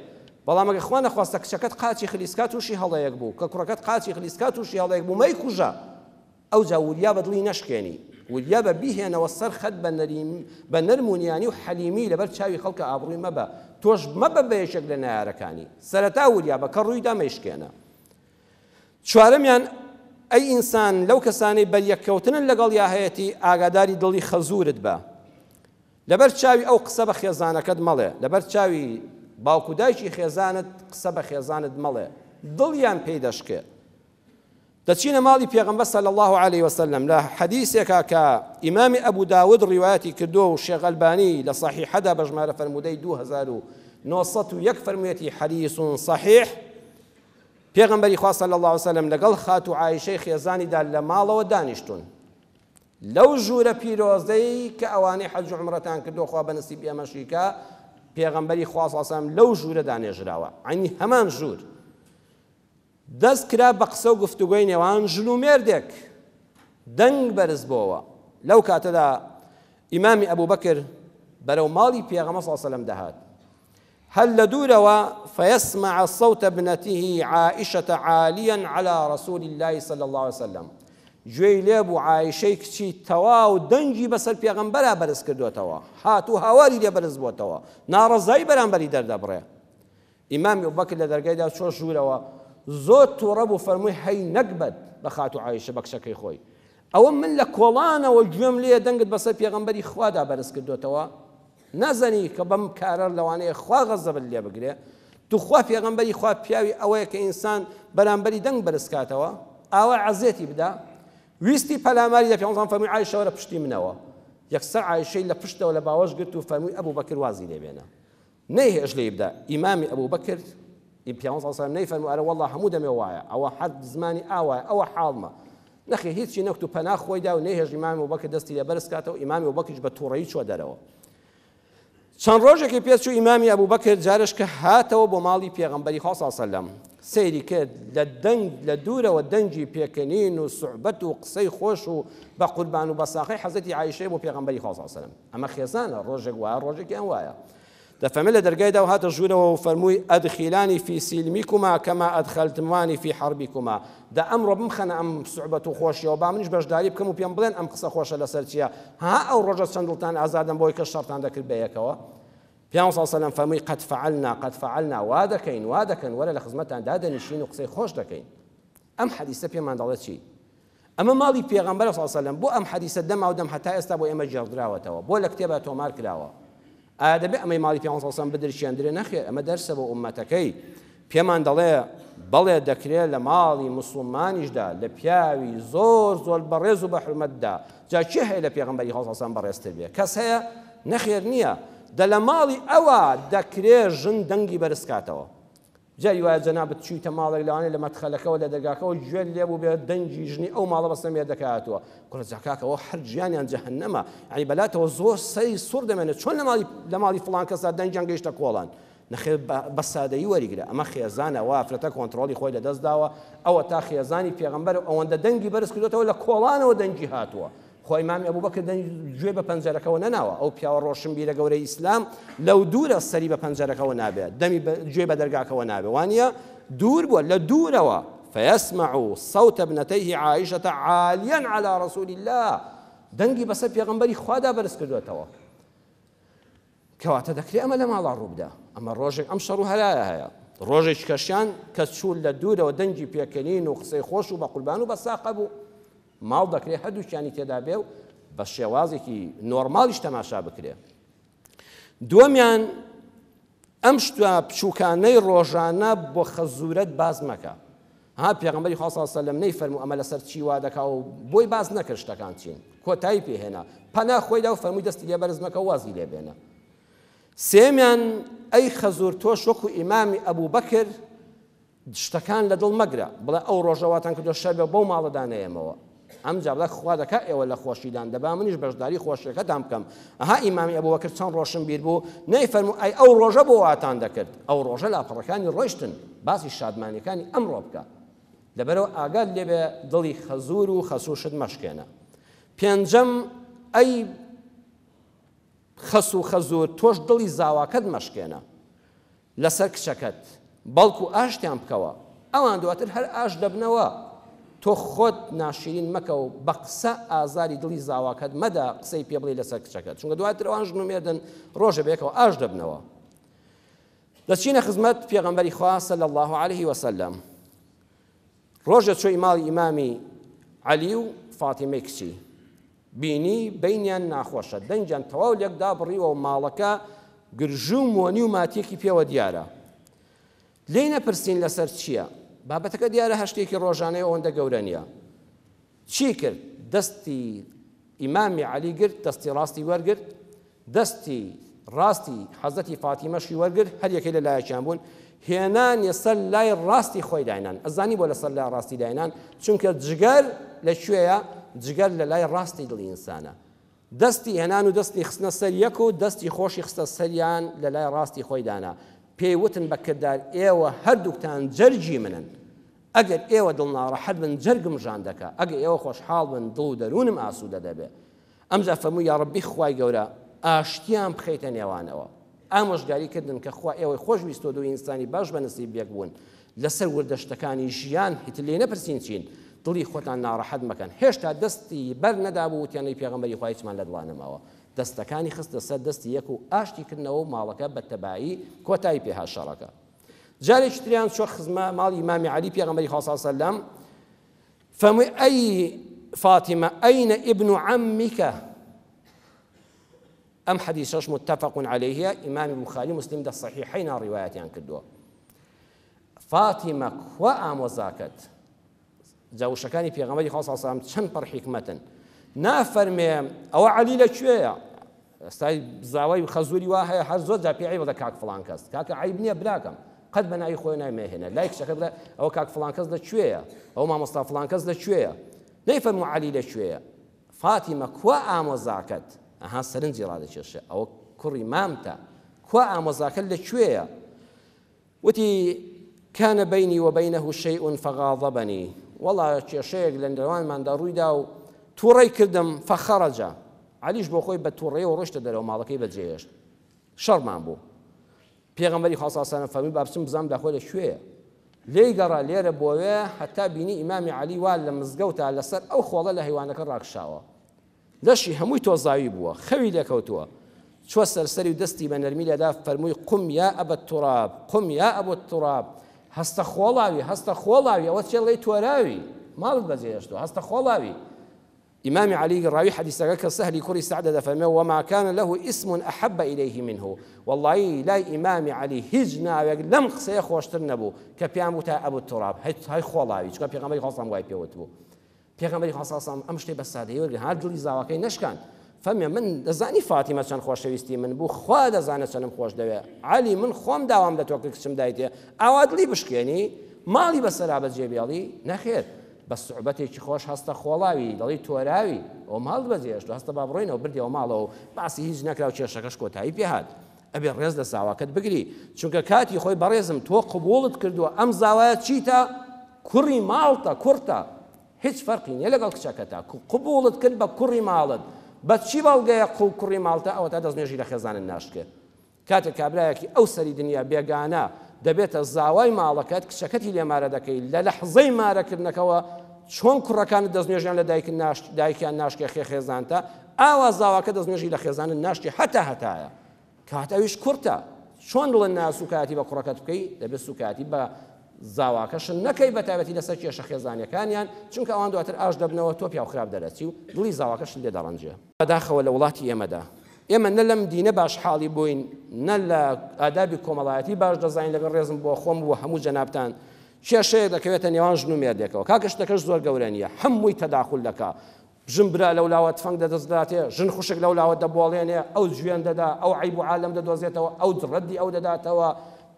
بەڵام ئەگەر خوا نەخواستە کچەکەت قاچی خلیسکا تووشی هەڵەیەک بوو، کە کوڕەکەت قاچی خلیسکا تووشی هەڵەیەک بوو، مەیکوژە. ئەوجا وریا بە دڵی نەشکێنی، وریا بە بیهێنەوە سەر خەت بە نەریمی بە نەرم و نیانی و حەلیمی لەبەر چاوی خەڵکا ئابڕووی مەبە، تۆش مەبە بە یەکێک لە نەیارەکانی، سەرەتا وریا بە کە ڕوویدا مەیشکێنە. چوارەمیان، ئەی ئینسان لەو کەسانەی بەریەککەوتنن لەگەڵیا هەیەتی ئاگاداری دڵی خەزوورت بە. لەبەر چاوی ئەو قسە بە خێزانەکەت مەڵێ، لەبەر چاوی باوک و دایکی خێزانت قسە بە خێزانت مەڵێ، دڵیان پێی دەشکێ. دەچینە ماڵی پێغەمبەر صلی اللە علیە وسلم لە حەدیسێکا کە ئیمامی ئەبو داود ڕیوایەتی کردووە و شێخ ئەلبانی لە صحیحەدا بە ژمارە فەرموودەی 2901 فەرموویەتی حەدیث صحیح پێغەمبەری خوا صلی اللە علیه وسلم لەگەڵ خاتوو عائشەی خێزانیدا لە ماڵەوە دانیشتوون لەو ژوورە پیرۆزەی کە ئەوانەی حەج و عومرەتان کردووە خوا بە نسیب ئێمەشی کە پێغەمبەری خوا صلی اللە علیه وسلم لەو ژوورەدا نێژراوە عەینی هەمان ژوور دەست کرا بە قسە و گفتوگۆی نێوان ژن و مێردێک دەنگ بەرز بۆوە لەو کاتەدا ئیمامی ئەبوبەکر بەرەو ماڵی پێغەمبەر صلی اللە علیه وسلم دەهات هەر لە دوورەوە فیسمع صوت ابنته عائشە عالیا علی رسول اللە صلی اللە علیه وسلم گوێی لێ بوو عائشەی کچی تەواو دەنگی بەسەر پێغەمبەرا بەرز کردوێتەوە هات و هاواری لێ بەرز بۆتەوە ناڕەزایی بەرامبەری دەردەبڕێ ئیمامی ئەبوبەکر لە دەرگایدا چۆ ژوورەوە زۆر تووڕە بوو فەرمووی هەی نەگبەت بە خاتوو عائشە بە کچەکەی خۆی ئەوە من لە کۆڵانەوە گوێم لێ دەنگت بەسەر پێغەمبەری خوادا بەرز کردوێتەوە نازانی کە بەم کارە لەوانەیە خوا غەزەبت لێ بگرێ توخوا پێغەمبەری خوا پیاوی ئەوەیە کە ئینسان بەرامبەری دەنگ بەرز کاتەوە ئاوا عەزێتی بدا ویستی پەلاماری دە پێغەمبەر فەرمووی عایشە وەرە پشتی منەوە یەکسەر عایشەی لە پشتەوە لە باوەش گرت و فەرمووی ئەبوو بەکر وازی لێ بێنە نەیهێشت لێی بدا ئیمامی ئەبوو بەکر پێغەمبەر صلی الله علیه و سلم نەیفەرموو ئەرە والله هەموو دەمێ وایە ئەوە حەد زمانی ئاوایە ئەوە حاڵمە نەخێ هیچی نەکت و پەنا خۆی دا و نەیهێشت ئیمامی ئەبوبەکر دەستی لێ بەرز کاتەوە ئیمامی ئەبوبەکریش بە تووڕەیی چووە دەرەوە چەند ڕۆژێکی پێچوو ئیمامی ئەبوبەکر جارش کە هاتەوە بۆ ماڵی پێغەمبەری خوا صلی الله علیه و سلم سەیری کرد لە دەنگ لە دوورەوە دەنگی پێکەنین و سوعبەت و قسەی خۆش و بە قوربان و بەساقەی حەزرەتی عایشەی بۆ پێغەمبەری خوا صلی الله علیه و سلم ئەمە خێزانە ڕۆژێک وایە ڕۆژێکیان وایە دەفەرمێ لە دەرگای دا و هاتە ژوورەوە و فەرمووی ادخلانی فی سلمکما کما ادخلتموانی فی حربکما دە ئەمڕۆ بمخەنە ئەم سوعبەت و خۆشیەوە با منیش بەشداری بکەم و پێم بڵێن ئەم قسە خۆشە لەسەر چییە ها ئەو ڕۆژە چەند دڵتان ئازادم بۆی کە شەڕتان دەکرد بەیەکەوە پیامبەر صلی الله علیه و سلم فەرمووی قد فعلنا قد فعلنا وا دەکەین وا دەکەن وەرە لە خزمەتان دادەنیشین و قسەی خۆش دەکەین ئەم حەدیسە پێمان دەڵێت چی ئەمە ماڵی پێغەمبەرە صلی اللە علیە وسلم، بۆ ئەم حەدیسە دەماودەم هەتا ئێستا بۆ ئێمە گێڕدراوەتەوە؟ بۆ لە کتێبا تۆمار کراوە؟ ئایا دەبێ ئەمەی ماڵی پێغەمبەر صلی اللە علیە وسلم بدرکێندرێ؟ نەخێر، ئەمە دەرسە بۆ ئوممەتەکەی، پێمان دەڵێ بەڵێ دەکرێ لە ماڵی موسڵمانیشدا لە پیاوی زۆر زۆر بەڕێز و بەحورمەتدا، جا کێ هەیە لە پێغەمبەری خوا صلی اللە علیە وسلم بەڕێزتر بێ؟ کەس هەیە؟ نەخێر نییە. دە لە ماڵی ئەوا دەکرێ ژن دەنگی بەرز کاتەوە. جاری وایە جەنابت چوویتە ماڵێک لەوانەیە لە مەدخەلەکەوە لە دەرگاکەوە گوێت لێ بوو بێت دەنگی ژنی ئەو ماڵە بەسەر مێردەکە هاتووە کوڕە جا کاکە ئەوە هەر ژیانیان جەهەنەمە یعنی بەلاتەوە زۆر سەری سوڕ دەمێنێت چۆن لە ماڵی لە ماڵی فڵان کەسدا دەنگیان گەیشتە کۆڵان نەخێر بە سادەیی وەریگرە ئەمە خێزانە وا ئافرەتە کۆنتڕۆڵی خۆی لەدەست داوە ئەوە تا خێزانی پێغەمبەر ئەوەندە دەنگی بەرز کردوێتەوە لە کۆڵانەوە دەنگی هاتووە خۆ ئیمامی ئەبوبەکر دەنگ گوێ بە پەنجەرەکەوە نەناوە ئەو پیاوە ڕۆشنبیرە گەورەی ئیسلام لەو دوورە سەری بە پەنجەرەکەوە نابێ دەمی گوێ بە دەرگاکەوە نابێ وانە دوور بووە لە دوورەوە فيسمع صوت ابنتيه عائشة عاليا على رسول الله دەنگی بەسەر پێغەمبەری خوادا بەرز کردوێتەوە کەواتە دەکرێ ئەمە لە ماڵا ڕووبدا ئەمە ڕۆژێک ئەم شەڕ و هەرایە هەیە ڕۆژێک کەشیان کە چوو لە دوورەوە دەنگی پێکەنین و قسەی خۆش و بە قوربان و بە ساقە بوو ماڵ دەکرێ هەردووکیانی تێدا بێ و بە شێوازێکی نۆرماڵیش تەماشا بکرێ دووەمیان ئەم شتە بچووکانەی ڕۆژانە بۆ خەزورەت باز مەکە ها پێغەمبەری خوا صلی اللە علیە وسلم نەیفەرموو ئەمە لەسەر چی وا دەکا و بۆی باس نەکرد شتەکان چین کۆتایی پێهێنا پەنا خۆی دا و فەرمووی دەستی لێ بەرز مەکە و وازی لێ بێنە سێمیان ئەی خەزور تۆش وەکو ئیمامی ئەبوو بەکر شتەکان لە دڵ مەگرە بڵێ ئەو ڕۆژە واتان کردو شەر بێ بەو ماڵەدا نەیەمەوە ئەمجا بڵێ خوا دەکا ئێوە لە خۆشیدان دەبا منیش بەشداری خۆشیەکەتان بکەم ئەها ئیمامی ئەبوبەکر چەند ڕۆشنبیر بوو نەیفەرموو ئەی ئەو ڕۆژە بۆ واتان دەکرد ئەو ڕۆژە لاپەڕەکانی ڕۆیشتن باسی شادمانیەکانی ئەمڕۆ بکە لەبەرەوە ئاگات لێبێ دڵی خەزور و خەسوشت مەشکێنە پێنجەم ئەی خەس و خەزور تۆش دڵی زاواکەت مەشکێنە لەسەر کچەکەت بەڵکو ئاشتیان بکەوە ئەوان دواتر هەر ئاشت دەبنەوە تۆ خۆت ناشیرین مەکە و بە قسە ئازاری دڵی زاواکەت مەدە قسەی پێ بڵێ لەسەر کچەکەت چونکە دواتر ئەوان ژن و مێردن ڕۆژە بەیەکەوە ئاشت دەبنەوە دەچینە خزمەت پێغەمبەری خوا صلی الله علیه وسلم. ڕۆژێ چۆی ماڵی ئیمامی عەلی و فاتیمەی کچی بینی بەینیان ناخۆشە دەنگیان تەواو لێک دابڕیوە و ماڵەکە گرژو و مۆنی و ماتیەکی پێوە دیارە. لێی نەپرسین لەسەر چییە؟ بابەتەکە دیارە هەر شتێکی ڕۆژانەیە ئەوەندە گەورە نییە. چی کرد؟ دەستی ئیمامی عەلی گرت، دەستی ڕاستی وەرگرت، دەستی ڕاستی حەزرەتی فاتیمەشی وەرگرت، هەر یەکەی لە لایەکیان بوون، هێنانیە سەر لای ڕاستی خۆی داینان. ئەزانی بۆ لەسەر لای ڕاستی داینان؟ چونکە جگەر لە کوێیە؟ جگەر لە لای ڕاستی دڵی ئینسانە. دەستی هێنان و دەستی خستنە سەر یەک و دەستی خۆشی خستە سەریان لە لای ڕاستی خۆی دانا. پێی وتن بە کردار ئێوە هەردووکتان جەرگی منن. ئەگەر ئێوە دڵ ناڕەحەت بن جەرگم ژان دەکا، ئەگەر ئێوە خۆشحاڵ بن دڵ و دەروونم ئاسوودە دەبێ. ئەمجا فەرمووی یاڕەبی خوای گەورە ئاشتیان بخەیتە نێوانەوە. ئامۆژگاری کردن کە خوا ئێوەی خۆش ویستوە دوو ئینسانی باش بە نسیب یەک بوون لەسەر وردە شتەکانی ژیان هیتر لێی نەپرسین چین دڵی خۆتان ناڕەحەت مەکەن هێشتا دەستی بەر نەدابوو وتیان ئەی پێغەمبەری خوا هیچمان لە دڵا نەماوە دەستەکانی خستە سەر دەستی یەک و ئاشتی کردنەوە و ماڵەکە بە تەبایی کۆتایی پێهات شەڕەکە جارێکی تریان چوە خزمە ماڵی ئیمامی عەلی پێغەمبەری خوا صلی الله علیه وسلم فەرمووی ئەی فاتیمە ئەینە ابن عمک ئەم حەدیسەش متفق علیه ئیمامی بوخاری مسلم دە صحیحەینا ڕیوایەتیان کردووە فاتیمە کوا ئامۆزاکەت جا وشەکانی پێغەمبەری خوا صلی الله علیه و سلم چەند پڕ حیکمەتن نافەرمێ ئەوە عەلی لە کوێیە ئێستای زاوای خەزوری وا هەیە هەر زۆر جا پێی عەیبە کاک فڵان کەس کاکە عەیب نییە براکەم قەت بە ناوی خۆی ناوی مەهێنە لای کچەکە بڵێ ئەوە کاک فڵان کەس لە کوێیە ئەو مامۆستا فڵان کەس لە کوێیە نەیفەرموو عەلی لە کوێیە فاتیمە کوا ئامۆزاکەت ئەها سەرنجی ڕادەکێشێ ئەوە کوڕی مامتە کوا ئامۆزاکەت لە کوێیە وتی کان بینی وبینه شیء فغاضبنی وەڵا کێشەیەک لە نێوانماندا ڕوویدا و تووڕەی کردم فخرج عەلیش بۆ خۆی بە تووڕەیەوە ڕۆیشتە دەرەوە ماڵەکەی بەجێهێشت شەڕمان بوو پێغەمبەری خوا صلی الله علیه و سلم فەرمووی با بچم بزانم داخۆ لە کوێیە لێی گەڕا لێرە بۆوێ هەتا بینی ئیمامی عەلی وا لە مزگەوتا لەسەر ئەو خۆڵە لە هەیوانەکە ڕاکشاوە لەشی هەمووی تۆزاوی بووە، خەوی لێکەوتووە. چووە سەر سەری و دەستی بە نەرمی لێدا، فەرمووی، قم یا ابا التراب، قم یا ابو التراب، هەستە خۆڵاوی، هەستە خۆڵاوی، ئەوە چیە دەڵێی تۆراوی، ماڵت بەجێهێشتووە، هەستە خۆڵاوی. ئیمامی عەلی ڕاوی حەدیسەکە کە سەهلی کوڕی سەعدە دەفەرمێ، وما کان له اسم احب الیه منه، وەڵڵایی لای ئیمامی عەلی هیچ ناوێک لەم قسەیە خۆشتر نەبوو کە پێیان وتایە ابو التراب، هەی خۆڵاوی، چونکە پێغەمبەری خوا صلی اللە علیه و سلم وای پێ وتبوو. پێغەمبەری خوا صلی اللە علیە وسلم ئەم شتەی بە سادەیی وەرگرت، ها دڵی زاواکەی نەشکاند، فەرمی من دەزانی فاتیمە چەند خۆشەویستی من بوو، خوا دەزانێت چەندم خۆش دەوێ، عەلی من خۆم داوام لە تۆ کرد کچم دایتێ، ئاوا دڵی بشکێنی، ماڵی بەسەرا بەجێ بێڵی، نەخێر، بە سوعبەتێکی خۆش هەستە خۆڵاوی، دەڵێی تۆراوی، ئەوە ماڵت بەجێ هێشتووە، هەستە با بڕۆینەوە، بردیەوە ماڵەوە و باسی هیچ نەکرا و کێشەکەش کۆتایی پێ هات. ئەبێ ڕێز لە زاواکەت بگری، چونکە کاتی خۆی بەڕێزم تۆ قبوڵت کردووە ئەم زاوایە چیتە؟ کوڕی ماڵتە کوڕتە هیچ فەرقی نیە لەگەڵ کچەکەتا قبوڵت کرد بە کوڕی ماڵت بە چی بەڵگەیە قو کوڕی ماڵتە ئەوەتا دەست نوێژی لە خێزانت ناشکێ کاتێک کابرایەکی ئەو سەری دنیا بێگانە دەبێتە زاوای ماڵەکەت کچەکەتی لێ مارە دەکەی لە لەحزەی مارەکردنەکەوە چۆن کوڕەکانت دەست نوێژیان لە دایک ناش دایکیان ناشکێ خێ خێزانتە ئاوا زاواکە دەست نوێژی لە خێزانت ناشکێ هەتا هەتایە کات ئەویش کوڕتە چۆن دڵت نا سوکایەتی بە کوڕەکەت بکەی دەبێت سوکایەتی بە زاواکەشت نەکەی بە تایبەتی لەسەر کێشە خێزانیەکانیان چونکە ئەوان دواتر ئاش دەبنەوە تۆ پیاو خراپ دەرەچی و دڵی زاواکەشت لێ دەڕەنجێ. بەداخەوە لە وڵاتی ئێمەدا ئێمە نە لەم دینە باش حاڵی بووین نە لە ئادابی کۆمەڵایەتی باش دەزانین لەگەڵ ڕێزم بۆ خۆم و هەموو جەنابتان کێشەیەک دەکەوێتە نێوان ژن و مێردێکەوە کاکە شتەکەش زۆر گەورە نییە هەمووی تەداخول دەکا ژن برا لەولاوە تفەنگ دەدەست دەداتێ، ژن خوشک لەولاوە دەبۆڵێنێ، ئەو جوێن دەدا، ئەو عەیب و عالەم دەدۆزێتەوە، ئەو ڕەدی ئەو دەداتەوە،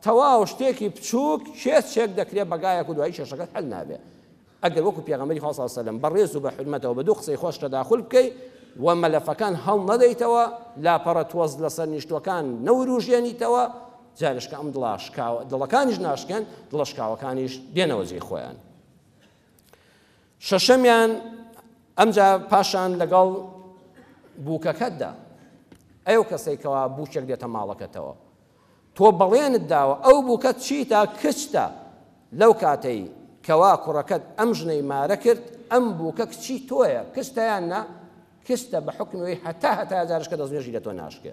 تەواو شتێکی بچووک کێچێک دەکرێ بە گایەک و دوایی کێشەکەت حەل نابێ. ئەگەر وەکو پێغەمبەری خوا صلی اللە علیە وسلم بە ڕێز و بە حورمەتەوە بە دوو قسەی خۆش تەداخول بکەی و مەلەفەکان هەڵنەدەیتەوە، لاپەڕە تۆز لەسەر نیشتووەکان نەوروژێنیتەوە، جارێشکە ئەم دڵە شکاوە، دڵەکانیش ناشکێن، دڵە شکاوەکانیش دێنەوە جێی خۆیان. شەشەمیان، ئەمجا پاشان لەگەڵ بووکەکەتدا، ئەو کەسەی کەوا بووکێک دێتە ماڵەکەتەوە، تۆ بەڵێنت داوە ئەو بووکە چیتە کچتە، لەو کاتەی کەوا کوڕەکەت ئەم ژنەی مارە کرد، ئەم بووکە کچی تۆیە، کچتە یان نا؟ کچتە بە حوکمی ئەوەی هەتا هەتایە جارشکە دەستنوێژی لە تۆ ناشکێ.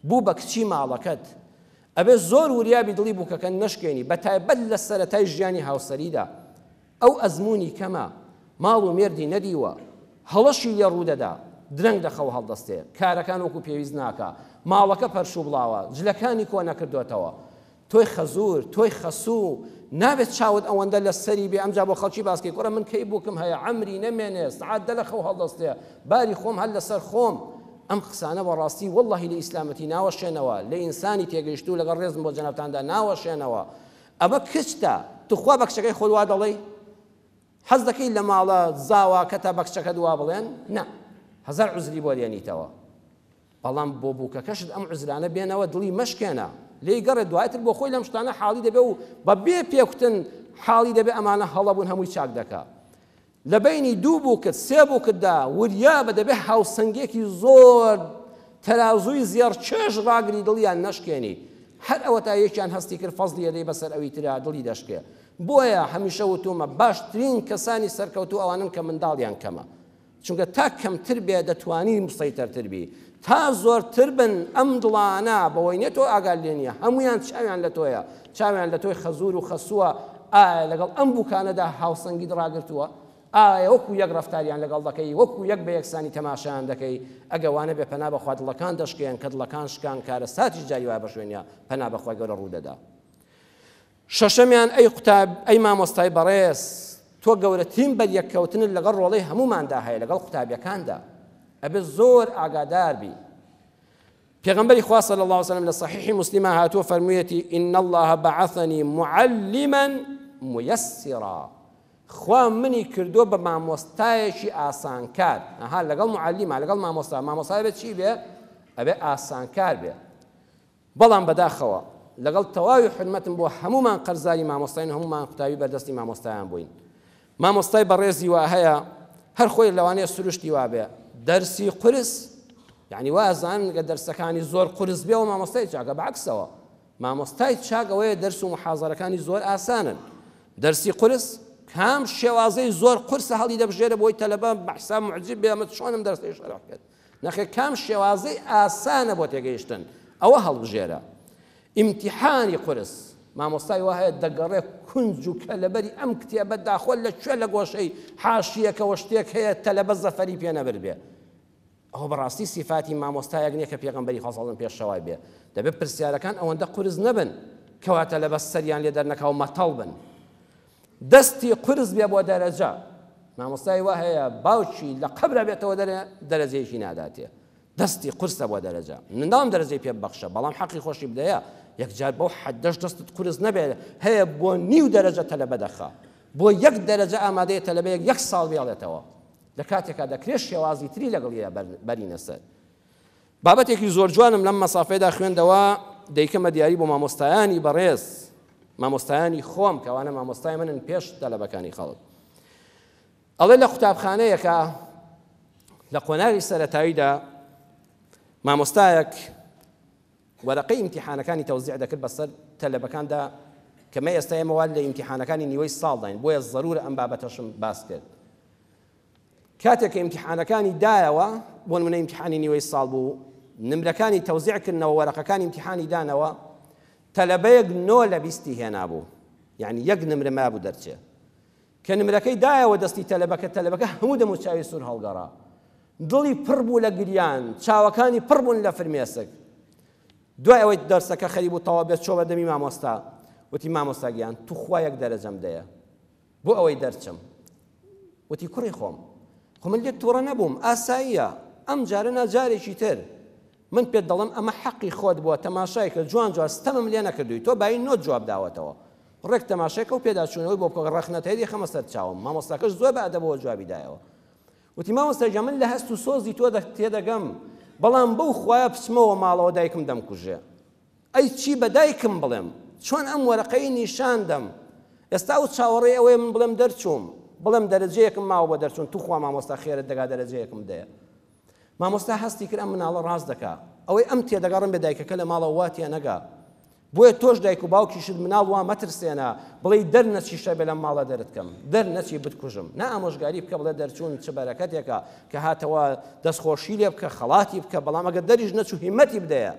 بوو بە کچی ماڵەکەت. ئەبێ زۆر وریابی دڵی بووکەکە نەشکێنی، بەتایبەت لە سەرەتای ژیانی هاوسەریدا. ئەو ئەزموونی کەمە، ماڵ و مێردی نەدیوە، هەڵەشی لێ ڕوودەدا، درەنگ لە خەو هەڵدەستێ، کارەکان وەکو پێویست ناکا، ماڵەکە پەرشوبڵاوە، جلەکانی کۆ نەکردۆتەوە. تۆی خەزوور، تۆی خەسوو، نابێت چاوت ئەوەندە لە سەری بێ ئەمجا بۆ خەڵکی باس کەی کوڕە من کەی بووکم هەیە عەمری نەمێنێ سەعات دە لە خەو هەڵدەستێ باری خۆم هەر لەسەر خۆم. ئەم قسانە بەڕاستی وەڵڵاهی لە ئیسلامەتی ناوەشێنەوە، لە ئینسانی تێگەیشتوو لەگەڵ ڕێزم بۆ جەنابتاندا ناوەشێنەوە. ئەمە کچتە توخوا بە کچەکەی خۆت وا دەڵێی؟ حەز دەکەی لە ماڵە زاواکەتە بە کچەکەت وا بڵێن؟ نا هەزار عوزری بۆ دێنیتەوە بەڵام بۆ بووکەکەشت ئەم عوزرانە بێنەوە دڵی مەشکێنە لێی گەڕێ دوایتر بۆ خۆی لەم شتانە حاڵی دەبێ و بە بێ پێکوتن حاڵی دەبێ ئەمانە هەڵە بوون هەمووی چاک دەکا لە بەینی دوو بووکت سێ بووکتدا وریابە دەبێ هاوسەنگیەکی زۆر تەرازووی زێڕ چێژ ڕاگری دڵیان نەشکێنی هەر ئەوەتا یەکیان هەستی کرد فەزڵی ئەدەی بەسەر ئەوی ترا دڵی دەشکێ بۆیە هەمیشە وتومە باشترین کەسانی سەرکەوتوو ئەوانن کە منداڵیان کەمە چونکە تا کەمتر بێ دەتوانی مسەیتەرتر بی تا زۆرتر بن ئەم دڵانە بەوەی نیە تۆ ئاگات لێ نیە هەمویان چاویان لە تۆیە چاویان لە تۆی خەزور و خەسووە ئایا لەگەڵ ئەم بوکانەدا هاوسەنگیت ڕاگرتووە ئایا وەکو یەک ڕەفتاریان لەگەڵ دەکەی وەکو یەک بە یەکسانی تەماشایان دەکەی ئەگە وانە بێ پەنا بەخوا دڵەکان دەشکێن کە دڵەکان شکان کارەساتیش جاری وایە بە شوێنیا پەنا بەخوای گەورە ڕوو دەدا شەشەمیان، ئەی قوتاب، ئەی مامۆستای بەڕێز، تۆ گەورەترین بەریەککەوتنت لەگەڵ ڕۆڵەی هەمووماندا هەیە، لەگەڵ قوتابیەکاندا. ئەبێ زۆر ئاگادار بی. پێغەمبەری خوا صلی اللە علیه وسلم لە صحیحی مسلمە هاتووە فەرموویەتی ان الله بعثنی معلما میسرا خوا منی کردووە بە مامۆستایەکی ئاسانکار ئەها لەگەڵ معلمە لەگەڵ مامۆستا مامۆستا بێت چی بێ ئەبێ ئاسانکار بێ بەڵام بەداخەوە لەگەڵ تەواوی حورمەتم بۆ هەموومان قەرزاری مامۆستاین و هەموومان قوتابی بەردەستی مامۆستایان بووین مامۆستای بەڕێزی وا هەیە هەر خۆی لەوانەیە سروشتی وابێ دەرسی قورس یعنی وازان کە دەرسەکانی زۆر قورس بێ و مامۆستای چاکە بەعکسەوە مامۆستای چاک ئەوەیە دەرس و محازەرەکانی زۆر ئاسانن دەرسی قورس کام شێوازەی زۆر قورسە هەڵی دەبژێرە بۆی تەلەبە بە حساب معجب بێ ئەمە چۆنم دەرسەی شەرح کرد نەخێر کام شێوازەی ئاسانە بۆ تێگەیشتن ئەوە هەڵبژێرە. ئیمتیحانی قورس، مامۆستای وا هەیە دەگەڕێ کونج و کەلەبەری ئەم کتێبە داخۆ لە کوێ لە گۆشەی حاشیەکەوە شتێک هەیە تەلەبە زەفەری پێ نەبردبێ. ئەوە بەڕاستی سیفاتی مامۆستایەک نییە کە پێغەمبەری خوا صلی پێشەوای بێ. دەبێت پرسیارەکان ئەوەندە قورس نەبن کەوا تەلەبە سەریان لێ دەرنەکا و مەتەڵ بن. دەستی قورس بێ بۆ دەرەجە مامۆستای وا هەیە باوکی لە قەبرا بێتەوە دەرێ دەرەجەیەکی ناداتێ دەستی قورسە بۆ دەرەجە منداڵم دەرەجەی پێ ببەخشە بەڵام حەقی خۆشی بدەیە یەکجار بەو حەدەش دەستت قورس نەبێ هەیە بۆ نیو دەرەجە تەلەبە دەخا بۆ یەک دەرەجە ئامادەیە تەلەبەیەک یەک ساڵ بێڵێتەوە لە کاتێکا دەکرێت شێوازی تری لەگەڵیدا بەرینە سەر بابەتێکی زۆر جوانم لەم مەسافەیەدا خوێندەوە دەیکەمە دیاری بۆ مامۆستایانی بەڕێز مامۆستایانی خۆم کەوانە مامۆستای منن پێش تەلەبەکانی خەڵک ئەڵێ لە قوتابخانەیەکە لە قۆناغی سەرەتاییدا مامۆستایەک وەرەقەی ئیمتیحانەکانی تەوزیع دەکرد بەسەر تەلەبەکاندا کە مە ئێستا ئێمە وا لە ئیمتیحانەکانی نیوەی ساڵداین بۆیە زەرورە ئەم بابەتەشم باس کرد کاتێک کە ئیمتیحانەکانی دایەوە، بۆ نمونە ئیمتیحانی نیوەی ساڵ بوو، نمرەکانی تەوزیع کردنەوە، وەرەقەکانی ئیمتیحانی دانەوە، تەلەبەیەک نۆ لە بیستی هێنابوو، یعنی یەک نمرە مابوو دەرچێ. کە نمرەکەی دایەوە دەستی تەلەبەکە، تەلەبەکە هەموو دەموچاوی سوور هەڵگەڕا. دڵی پڕ بوو لە گریان، چاوەکانی پڕ بوون لە فرمێسک. دوای ئەوەی دەرسەکە خەریک بوو تەواو بێت، چۆ بەردەمی مامۆستا، وتی مامۆستا گیان، توخوا یەک دەرەجەم دەیە. بۆ ئەوەی دەرچم. وتی کوڕی خۆم خۆ من لێت توڕە نەبووم ئاساییە ئەم جارە نا جارێکی تر من پێت دەڵێم ئەمە حەقی خۆت بووە تەماشای کە جوان جوان ستەمم لێ نەکردووی تۆ بایی نۆت جواب داوەتەوە ڕێک تەماشای کە و پێداچوونەوەی بۆ بکە ڕەخنەت هەیە دەیخەمە سەر چاوم مامۆستاکەش زۆر بە ئەدەبەوە جوابی دایەوە وتی مامۆستا گیان من لە هەست و سۆزی تۆ تێدەگەم بەڵام بەو خوایە بچمەوە ماڵەوە دایکم دەمکوژێ ئەی چی بە دایکم بڵێم؟ چۆن ئەم وەرەقەی نیشان دەم؟ ئێستا ئەو چاوەڕێی ئەوەیە من بڵێم دەرچووم، بڵێم دەرەجەیەکم ماوە بۆ دەرچوون، توخوا مامۆستا خێرت دەگا دەرەجەیەکم بدەیە. مامۆستا هەستی کرد ئەم مناڵە ڕاست دەکا. ئەوەی ئەم تێدەگا ڕەنگە دایکەکە لە ماڵەوە وا تێنەگا. بۆیە تۆش دایک و باوکیشت مناڵ وا مەترسێنە، بڵێی دەرنەچی شەبێ لەم ماڵە دەرت کەم، دەرنەچی بتکوژم. نا ئامۆژگاری بکە بڵێ دەرچوون چ بەرەکەتێکە، کە هاتەوە دەستخۆشی لێ بکە، خەڵاتی بکە، بەڵام ئەگەر دەریش نەچوو هیمەتی بدەیە.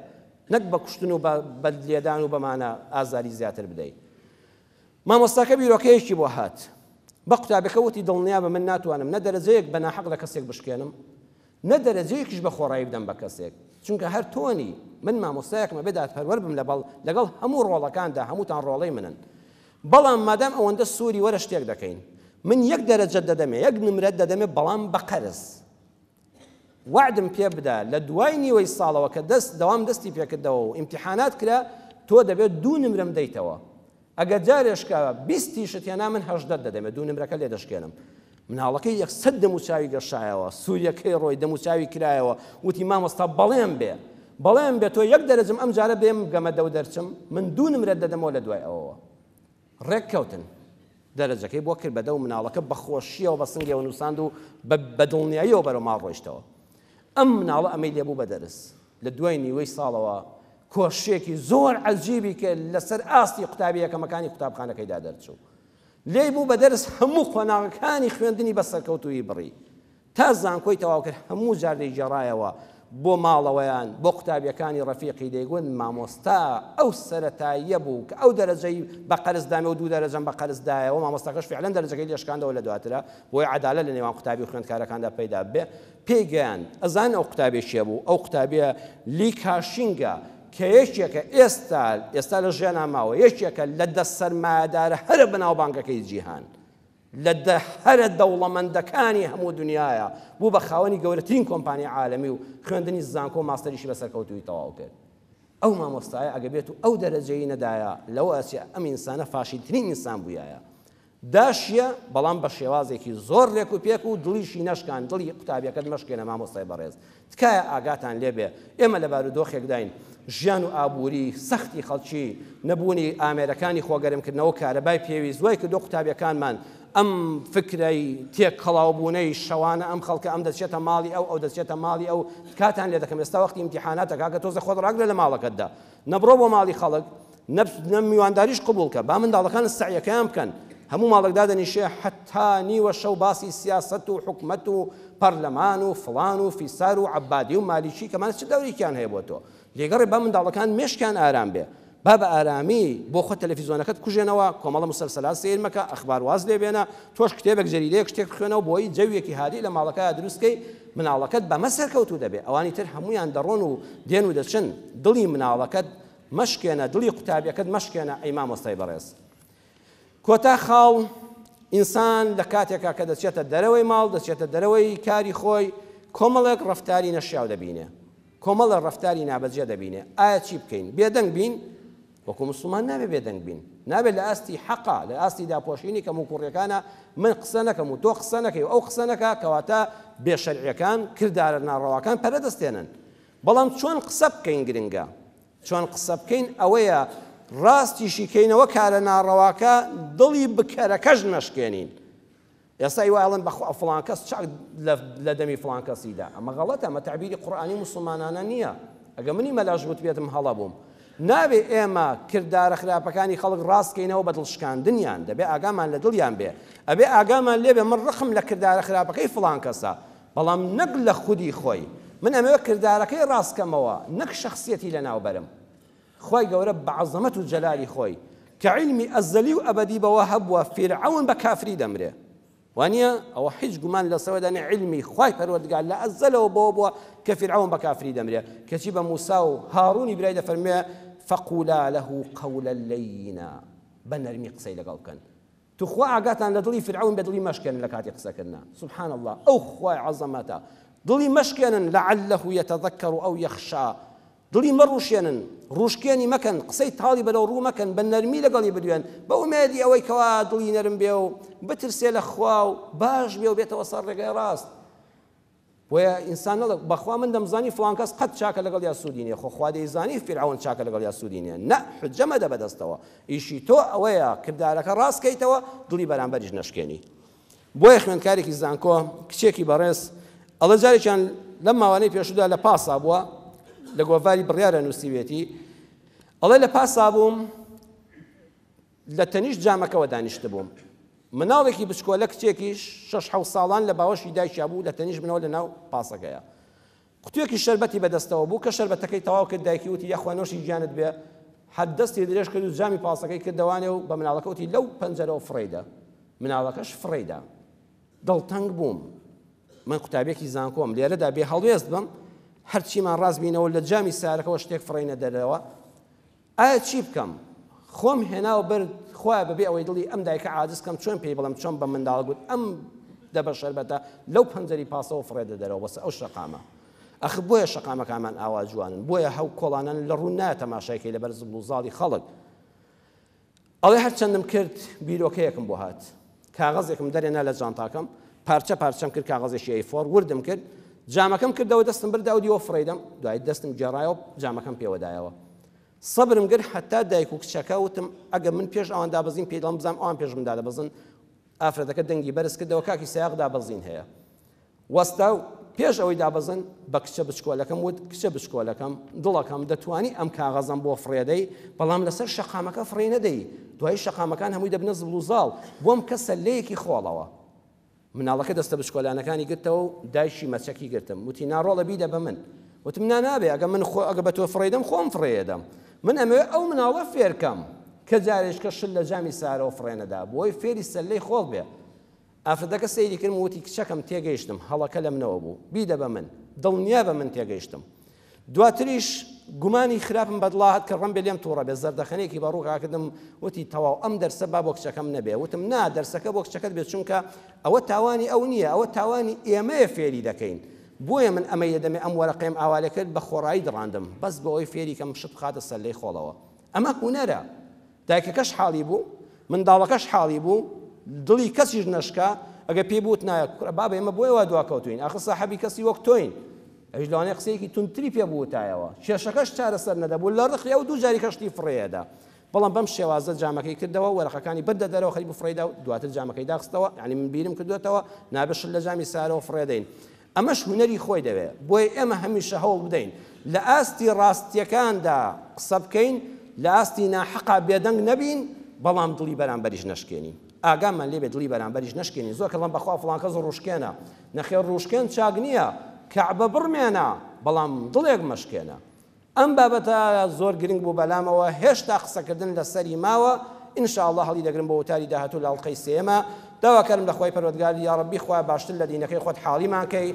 نەک بە کوشتن و بە لێدان و بەمانە ئازاری زیاتر بدەی. مامۆستاکە بیرۆکەیەکی بۆ هات. بە قوتابیەکە وتی دڵنیابە من ناتوانم نە دەرەجەیەک بە ناحەق لە کەسێک بشکێنم نە دەرەجەیەکیش بە خۆڕایی بدەم بە کەسێک چونکە هەر تۆنی من مامۆستایەکم ئەبێ دادپەروەر بم لەبەڵ لەگەڵ هەموو ڕۆڵەکاندا هەمووتان ڕۆڵەی منن بەڵام مادام ئەوەندە سووری وەرە شتێک دەکەین من یەک دەرەجەت دەدەمێ یەک نمرەت دەدەمێ بەڵام بە قەرز وەعدم پێ بدە لە دوای نیوەی ساڵەوە کە دەست دەوام دەستی پێکردەوە و ئیمتیحانات کرا تۆ دەبێت دوو نمرەم دەیتەوە ئەگەر جارێشکە بیستیشت هێنا من هەژدەت دەدەمێ دوو نمرەکە لێ دەشکێنم مناڵەکەی یەکسەر دەموچاوی گەشایەوە سووریەکەی ڕۆی دەموچاوی کرایەوە وتی مامۆستا بەڵێن بێ بەڵێن بێ تۆ یەک دەرەجم ئەم جارە بێم گەمە دەو دەرچم من دوو نمرەت دەدەمەوە لە دوای ئەوەوە ڕێک کەوتن. دەرەجەکەی بۆ کرد بە دە و مناڵەکە بە خۆشییەوە بە سنگیەوە نووساند و بە دڵنیاییەوە بەرەو ماڵ ڕۆیشتەوە. ئەم مناڵە ئەمەی لێ بوو بە دەرس. لە دوای نیوەی ساڵەوە کۆششێکی زۆر عەجیبی کرد لەسەر ئاستی قوتابی یەکەمەکانی قوتابخانەکەیدا دەرچوو. لێی بوو بە دەرس هەموو قۆناغەکانی خوێندنی بە سەرکەوتوویی بڕی. تا زانکۆی تەواو کرد هەموو جار دەیگێڕایەوە بۆ ماڵەوەیان بۆ قوتابیەکانی ڕەفیقی دەیگوت مامۆستا ئەو سەرەتاییە بوو کە ئەو دەرەجەی بە قەرز دامێ و دوو دەرەجەم بە قەرز دایەوە مامۆستاکەش فعلەن دەرەجەکەی لێ شکاندەوە لە دواترا بۆی عەدالەت لە نێوان قوتابی و خوێندکارەکاندا پەیدا ببێ پێی گەیاند ئەزانن ئەو قوتابیە کێ بوو ئەو قوتابیە لی کاشینگە کە یەکێکە ئێستا ئێستا لە ژیانا ماوە یەکێکە لە دە سەرمایەدارە هەرە بەناوبانگەکەی جیهان لە دە هەرە دەوڵەمەندەکانی هەموو دنیایە، بوو بە خاوەنی گەورەترین کۆمپانیای عالەمی و خوێندنی زانکۆ و ماستەریشی بە سەرکەوتوویی تەواو کرد. ئەو مامۆستایە ئەگە بێت و ئەو دەرەجەی نەدایە لەوە ئەچێ ئەم ئینسانە فاشیلترین ئینسان بوویایە. داشیە بەڵام بە شێوازێکی زۆر رێک و پێک و دڵیشی نەشکان دڵی قوتابیەکەت مەشکێنە مامۆستای بەڕێز تکایە ئاگاتان لێ بێ ئێمە لە بارودۆخێکداین ژیان و ئابووری سەختی خەڵکی، نەبوونی ئامێرەکانی خۆگەرمکردنەوە و کارەبای پێویست وای کردووە قوتابیەکانمان ئەم فکرەی تێکەڵاوبوونەی شەوانە ئەم خەڵکە ئەم دەچێتە ماڵی ئەو ئەو دەچێتە ماڵی ئەو تکاتان لێ دەکەم ئێستا وەختی ئیمتیحاناتە کاکە تۆزە خۆت ڕاگرە لە ماڵەکەتدا نەبڕۆ بۆ ماڵی خەڵک نە میوانداریش قبوڵ کە با منداڵەکانت سەعیەکەیان بکەن هەموو ماڵێک دادەنیشێ حەتا نیوە شەو باسی سیاسەت و حکومەت و پەرلەمان و فڵان و فیسار و عەبادی و مالیکی کەمان چ دەورێکیان هەیە بۆ تۆ لێگەڕێ با منداڵەکان مێشکیان ئارام بێ با بە ئارامی بۆ خۆت تەلەفیزۆنەکەت کوژێنەوە کۆمەڵە مسەلسەلات سەیر مەکە ئەخبار واز لێ بێنە تۆش کتێبێک جەریدەیەک شتێک بخوێنەوە بۆی جەویەکی هادی لە ماڵەکە دروست کەی مناڵەکەت بەمە سەرکەوتوو دەبێ ئەوانی تر هەمویان دەڕۆن و دێن و دەچن دڵی مناڵەکەت مەشکێنە دڵی قوتابیەکەت مەشکێنە ئەی مامۆستای بەڕێز. کۆتا خاڵ ئینسان لە کاتێکا کە دەچێتە دەرەوەی ماڵ دەچێتە دەرەوەی کاری خۆی کۆمەڵێک ڕەفتاری نەشیاو دەبینێ کۆمەڵێک ڕەفتاری نابەجێ دەبینێ ئایا چی بکەین بێدەنگ بین وەکو مسلمان نابێ بێدەنگ بین نابێت لە ئاستی حەقا لە ئاستی داپۆشینی کەم و کوڕیەکانە من قسە نەکەم و تۆ قسە نەکەی و ئەو قسە نەکا کەواتە بێشەرعیەکان کردارە ناڕەواکان پەرە دەستێنن بەڵام چۆن قسە بکەین گرنگە. چۆن قسە بکەین ئەوەیە ڕاستیشی کەینەوە کارە ناڕەواکە دڵی بکەرەکەش نەشکێنین. ئێستا ئیوە ئەڵێن بەخوا فڵان کەس چاک لە دەمی فڵان کەسیدا ئەمە غەڵەتە ئەمە تەعبیری قورئانی موسڵمانانە نییە ئەگە منی مەلاش وتبێتم هەڵە بووم نابێ ئێمە کردارە خراپەکانی خەڵک ڕاست کەینەوە بە دڵشکاندنیان دەبێ ئاگامان لە دڵیان بێ ئەبێ ئاگامان لێبێ من ڕقم لە کردارە خراپەکەی فڵان کەسە بەڵام نەک لە خودی خۆی، من ئەمەوێت کردارەکەی ڕاست کەمەوە نەک شەخسیەتی لەناو بەرم. خوای گەورە بە عەزەمەت و جەلالی خۆی کە عیلمی ئەزەلی و ئەبەدی بەوە هەبووە فیرعەون بە کافری دەمرێ وانیە؟ ئەوە هیچ گومان لەسەوەدا نیە عیلمی خوای پەروەردگار لە ئەزەلەوە بەوە بووە کە فیرعەون بە کافری دەمرێ کەچی بە موسا و هاڕونی برای دەفەرموێ فقولا له قولا لینا بە نەرمی قسەی لەگەڵ بکەن توخوا ئاگاتان لە دڵی فیرعەون بێ دڵی مەشکێنن لە کاتی قسەکردنا سبحان اللە ئەو خوای عەزەمەتە دڵی مەشکێنن لعله یتذکر او یخشا دڵی مەڕوشێنن ڕوشکێنی مەکەن قسەی تاڵی بەرەو ڕوو مەکەن بە نەرمی لەگەڵی بدوێن بە ئومێدی ئەوەی کەوا دڵی نەرم بێ و بترسێ لە خوا و باش بێ و بێتەوە سەر ڕێگای ڕاست بۆیە ئینسان نەڵێ بەخوا من دەمزانی فڵان کەس قەت چاکە لەگەڵیا سوودی نییە خۆ خوا دەیزانی فیرعەون چاکە لەگەڵیا سوودی نییە نە حجە مەدە بەدەستەوە ئیشی تۆ ئەوەیە کردارەکە ڕاست کەیتەوە دڵی بەرامبەریش نەشکێنی بۆیە خوێندکارێکی زانکۆ کچێکی بەڕێز ئەڵێ جارێکیان لەم ماوانەی پێشودا لە پاسا بووە لە گۆڤاری بڕیارە نووسیوێتی ئەڵێ لە پاسا بووم لە تەنیشت جامەکەوە دانیشتبووم. مناڵێکی بچکۆلە کچێکیش شەش حەوت ساڵان لە باوەشی دایکیا بوو لە تەنیشت منەوە لە ناو پاسەکەیا. قوتوێکی شەربەتی بە دەستەوە بوو، کە شەربەتەکەی تەواو کرد دایکی وتی یاخوا نۆشی گیانت بێ، هەر دەستی درێژ کرد و جامی پاسەکەی کردەوانێ و بە مناڵەکە وتی لەو پەنجەرەوە فڕێی دە. مناڵەکەش فڕێیدا. دڵتەنگ بووم. من قوتابیەکی زانکۆم، لێرەدا بێ هەڵوێست بم، هەرچیمان ڕاست بینەوە لە جامی سارەکەوە شتێک فڕێینە دەرەوە، ئایا چی بکەم؟ خۆم هێناوە بەر خوایە بەبێ ئەوەی دڵی ئەم دایکە عاجز کەم چۆن پێی بڵێم چۆن بە منداڵ گوت ئەم دەبە شەربەتە لەو پەنجەری پاسەوە فڕێدە دەرەوە بەسە ئەو شەقامە. ئەخ بۆیە شەقامەکانمان ئاوا جوانن، بۆیە هەو کۆڵانان لە ڕوو نایە تەماشای کەی لەبەر زبڵ و زاڵی خەڵک. ئەڵێ هەرچەندم کرد بیرۆکەیەکم بۆ هات. کاغەزێکم دەرێنا لە جانتاکەم، پارچە پارچەم کرد کاغەزێکی ئەی فۆر، وردم کرد، جامەکەم کردەوە دەستم بردە ئەو دیوە فڕێیدەم، دوایی دەستم گێڕایەوە جامەکەم پێوەدایەوە. سەبرم گرت هەتا دایک و کچەکە وتم ئەگەر من پێش ئەوان دابەزیم پێی دەڵێم بزانم ئەوان پێش من دادەبەزن. ئافرەتەکە دەنگی بەرز کردەوە کاکی سەیاق دابەزین هەیە. وەستا و پێش ئەوەی دابەزن بە کچە بچکۆلەکەم وت، کچە بچکۆلەکەم، دڵەکەم، دەتوانی ئەم کاغەزەم بۆ فڕێدەی، بەڵام لەسەر شەقامەکە فڕێی نەدەی، دوایی شەقامەکان هەمووی دەبنە زبڵ و زاڵ، بۆم کە سەللەیەکی خۆڵەوە. مناڵەکە دەستە بچکۆلانەکانی گرتەوە و دایکی مەچەکی گرتم، وتی، نا ڕۆڵە بیدە بە من. وتم، نا نابێ، ئەگەر من خۆ ئەگەر بە تۆ فڕێیدەم خۆم فڕێیەدەم. من ئەمەوێ ئەو مناڵە فێرکەم کە جارێکە شل لە جامی سارەوە فڕێنەدا، بۆی فێری سەللەی خۆڵ بێ. ئافرەتەکە سەیری کردم و وتی، کچەکەم تێگەیشتم، هەڵەکە لە منەوە بوو، بیدە بە من، دڵنیابە من تێگەیشتم. دواتریش گومانی خراپم بەدڵا هات کە ڕەنبێ لێم توڕە بێ، زەردەخەنەیەکی بە ڕووکا کردم، وتی، تەواو ئەم دەرسە با بۆ کچەکەم نەبێ. وتم، نا، دەرسەکە بۆ کچەکەت بێ، چونکە ئەوە تاوانی ئەو نییە، ئەوە تاوانی ئێمەیە فێری دەکەین. بۆیە من ئەمەی دەدەمێ، ئەم وەرەقەیەم ئاوا لێ کرد، بە خۆڕایی دڕاندم، بەس بۆ ئەوەی فێری کەم شت بخاتە سەللەی خۆڵەوە. ئەمە هونەرە. دایکەکەش حاڵی بوو، منداڵەکەش حاڵی بوو، دڵی کەسیش نەشکا، ئەگەر پێی بوتنایە کوڕە بابە ئێمە بۆیە وا دواکەوتووین، ئاخر ساحەبی کەسی وەک تۆین، ئەویش لەوانەیە قسەیەکی توندتری پێ بوتایەوە، کێشەکەش چارەسەر نەدەبوو، لە ڕقی ئەو دوو جاری کەشتی فڕێیەدا. بەڵام بەم شێوازە جامەکەی کردەوە، وەرەقەکانی بردە دەرەوە، خەریک بوو فڕێیدا و دواتر جامەکەی داخستەوە، یانی من بیرم کردووەتەوە نابێ شت لە جامی سارەوە فڕێدەین. ئەمەش هونەری خۆی دەوێ، بۆیە ئێمە هەمیشە هەوڵ بدەین لە ئاستی ڕاستییەکاندا قسە بکەین، لە ئاستی ناحەقا بێدەنگ نەبین، بەڵام دڵی بەرامبەریش نەشکێنین. ئاگامان لێ بێ دڵی بەرامبەریش نەشکێنین. زۆر کەس دەڵێن بەخوا فڵان کەس ڕووشکێنە. نەخێر ڕووشکێن چاک نییە، کەعبە بڕمێنە، بەڵام دڵێک مەشکێنە. ئەم بابەتە زۆر گرنگ بوو بەلامەوە هێشتا قسەکردن لەسەری ماوە ان شاء اللە هەڵیدەگرم بۆ وتاری داهاتوو لە ئەڵقەی سێیەما داواکارم لە خوای پەروەردگار یاڕەبی خوایە باشتر لە دینەکەی خۆت حاڵیمان کەی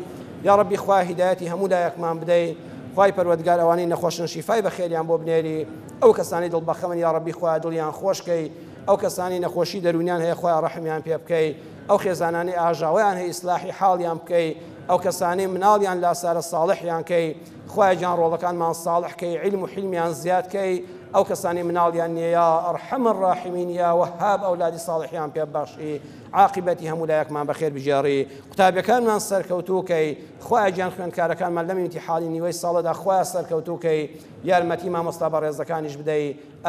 یاڕەبی خوایە هیدایەتی هەموو لایەکمان بدەی خوای پەروەردگار ئەوانەی نەخۆشن شیفای بەخێریان بۆ بنێری ئەو کەسانەی دڵ بەخەمن یاڕەبی خوایە دڵیان خۆش کەی ئەو کەسانەی نەخۆشی دەروونیان هەیە خوایە ڕەحمیان پێ بکەی ئەو خێزانانەی ئاژاوەیان هەیە ئیسلاحی حاڵیان بکەی ئەو کەسانەی مناڵیان لاسارە ساڵحیان کەی خوایە گیان ڕۆڵەکانمان ساڵح کەی عیلم و حیلمیان زیاد کەی ئەو کەسانەی مناڵیان نییە یا ئەرحەم الراحمین یا وەهاب ئەولادی ساڵحیان پێ ببەخشی عاقبەتی هەموو لایەکمان بەخێر بگێڕی قوتابیەکانمان سەرکەوتوو کەی خوایە گیان خوێندکارەکانمان لەم ئیمتیحانی نیوەی ساڵەدا خوایە سەرکەوتوو کەی یارمەتی مامۆستا بەڕێزەکانیش بدەی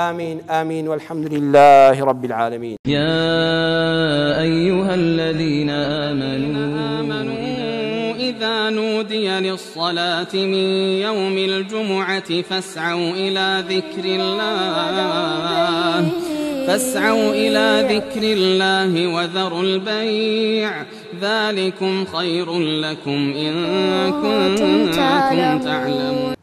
آمین آمین والحمد لله رب العالمین. يا أيها الذين آمنوا إذا نودي للصلاة من يوم الجمعة فاسعوا إلى ذكر الله فاسعوا إلى ذكر الله وذروا البيع ذلكم خير لكم إن كنتم تعلمون.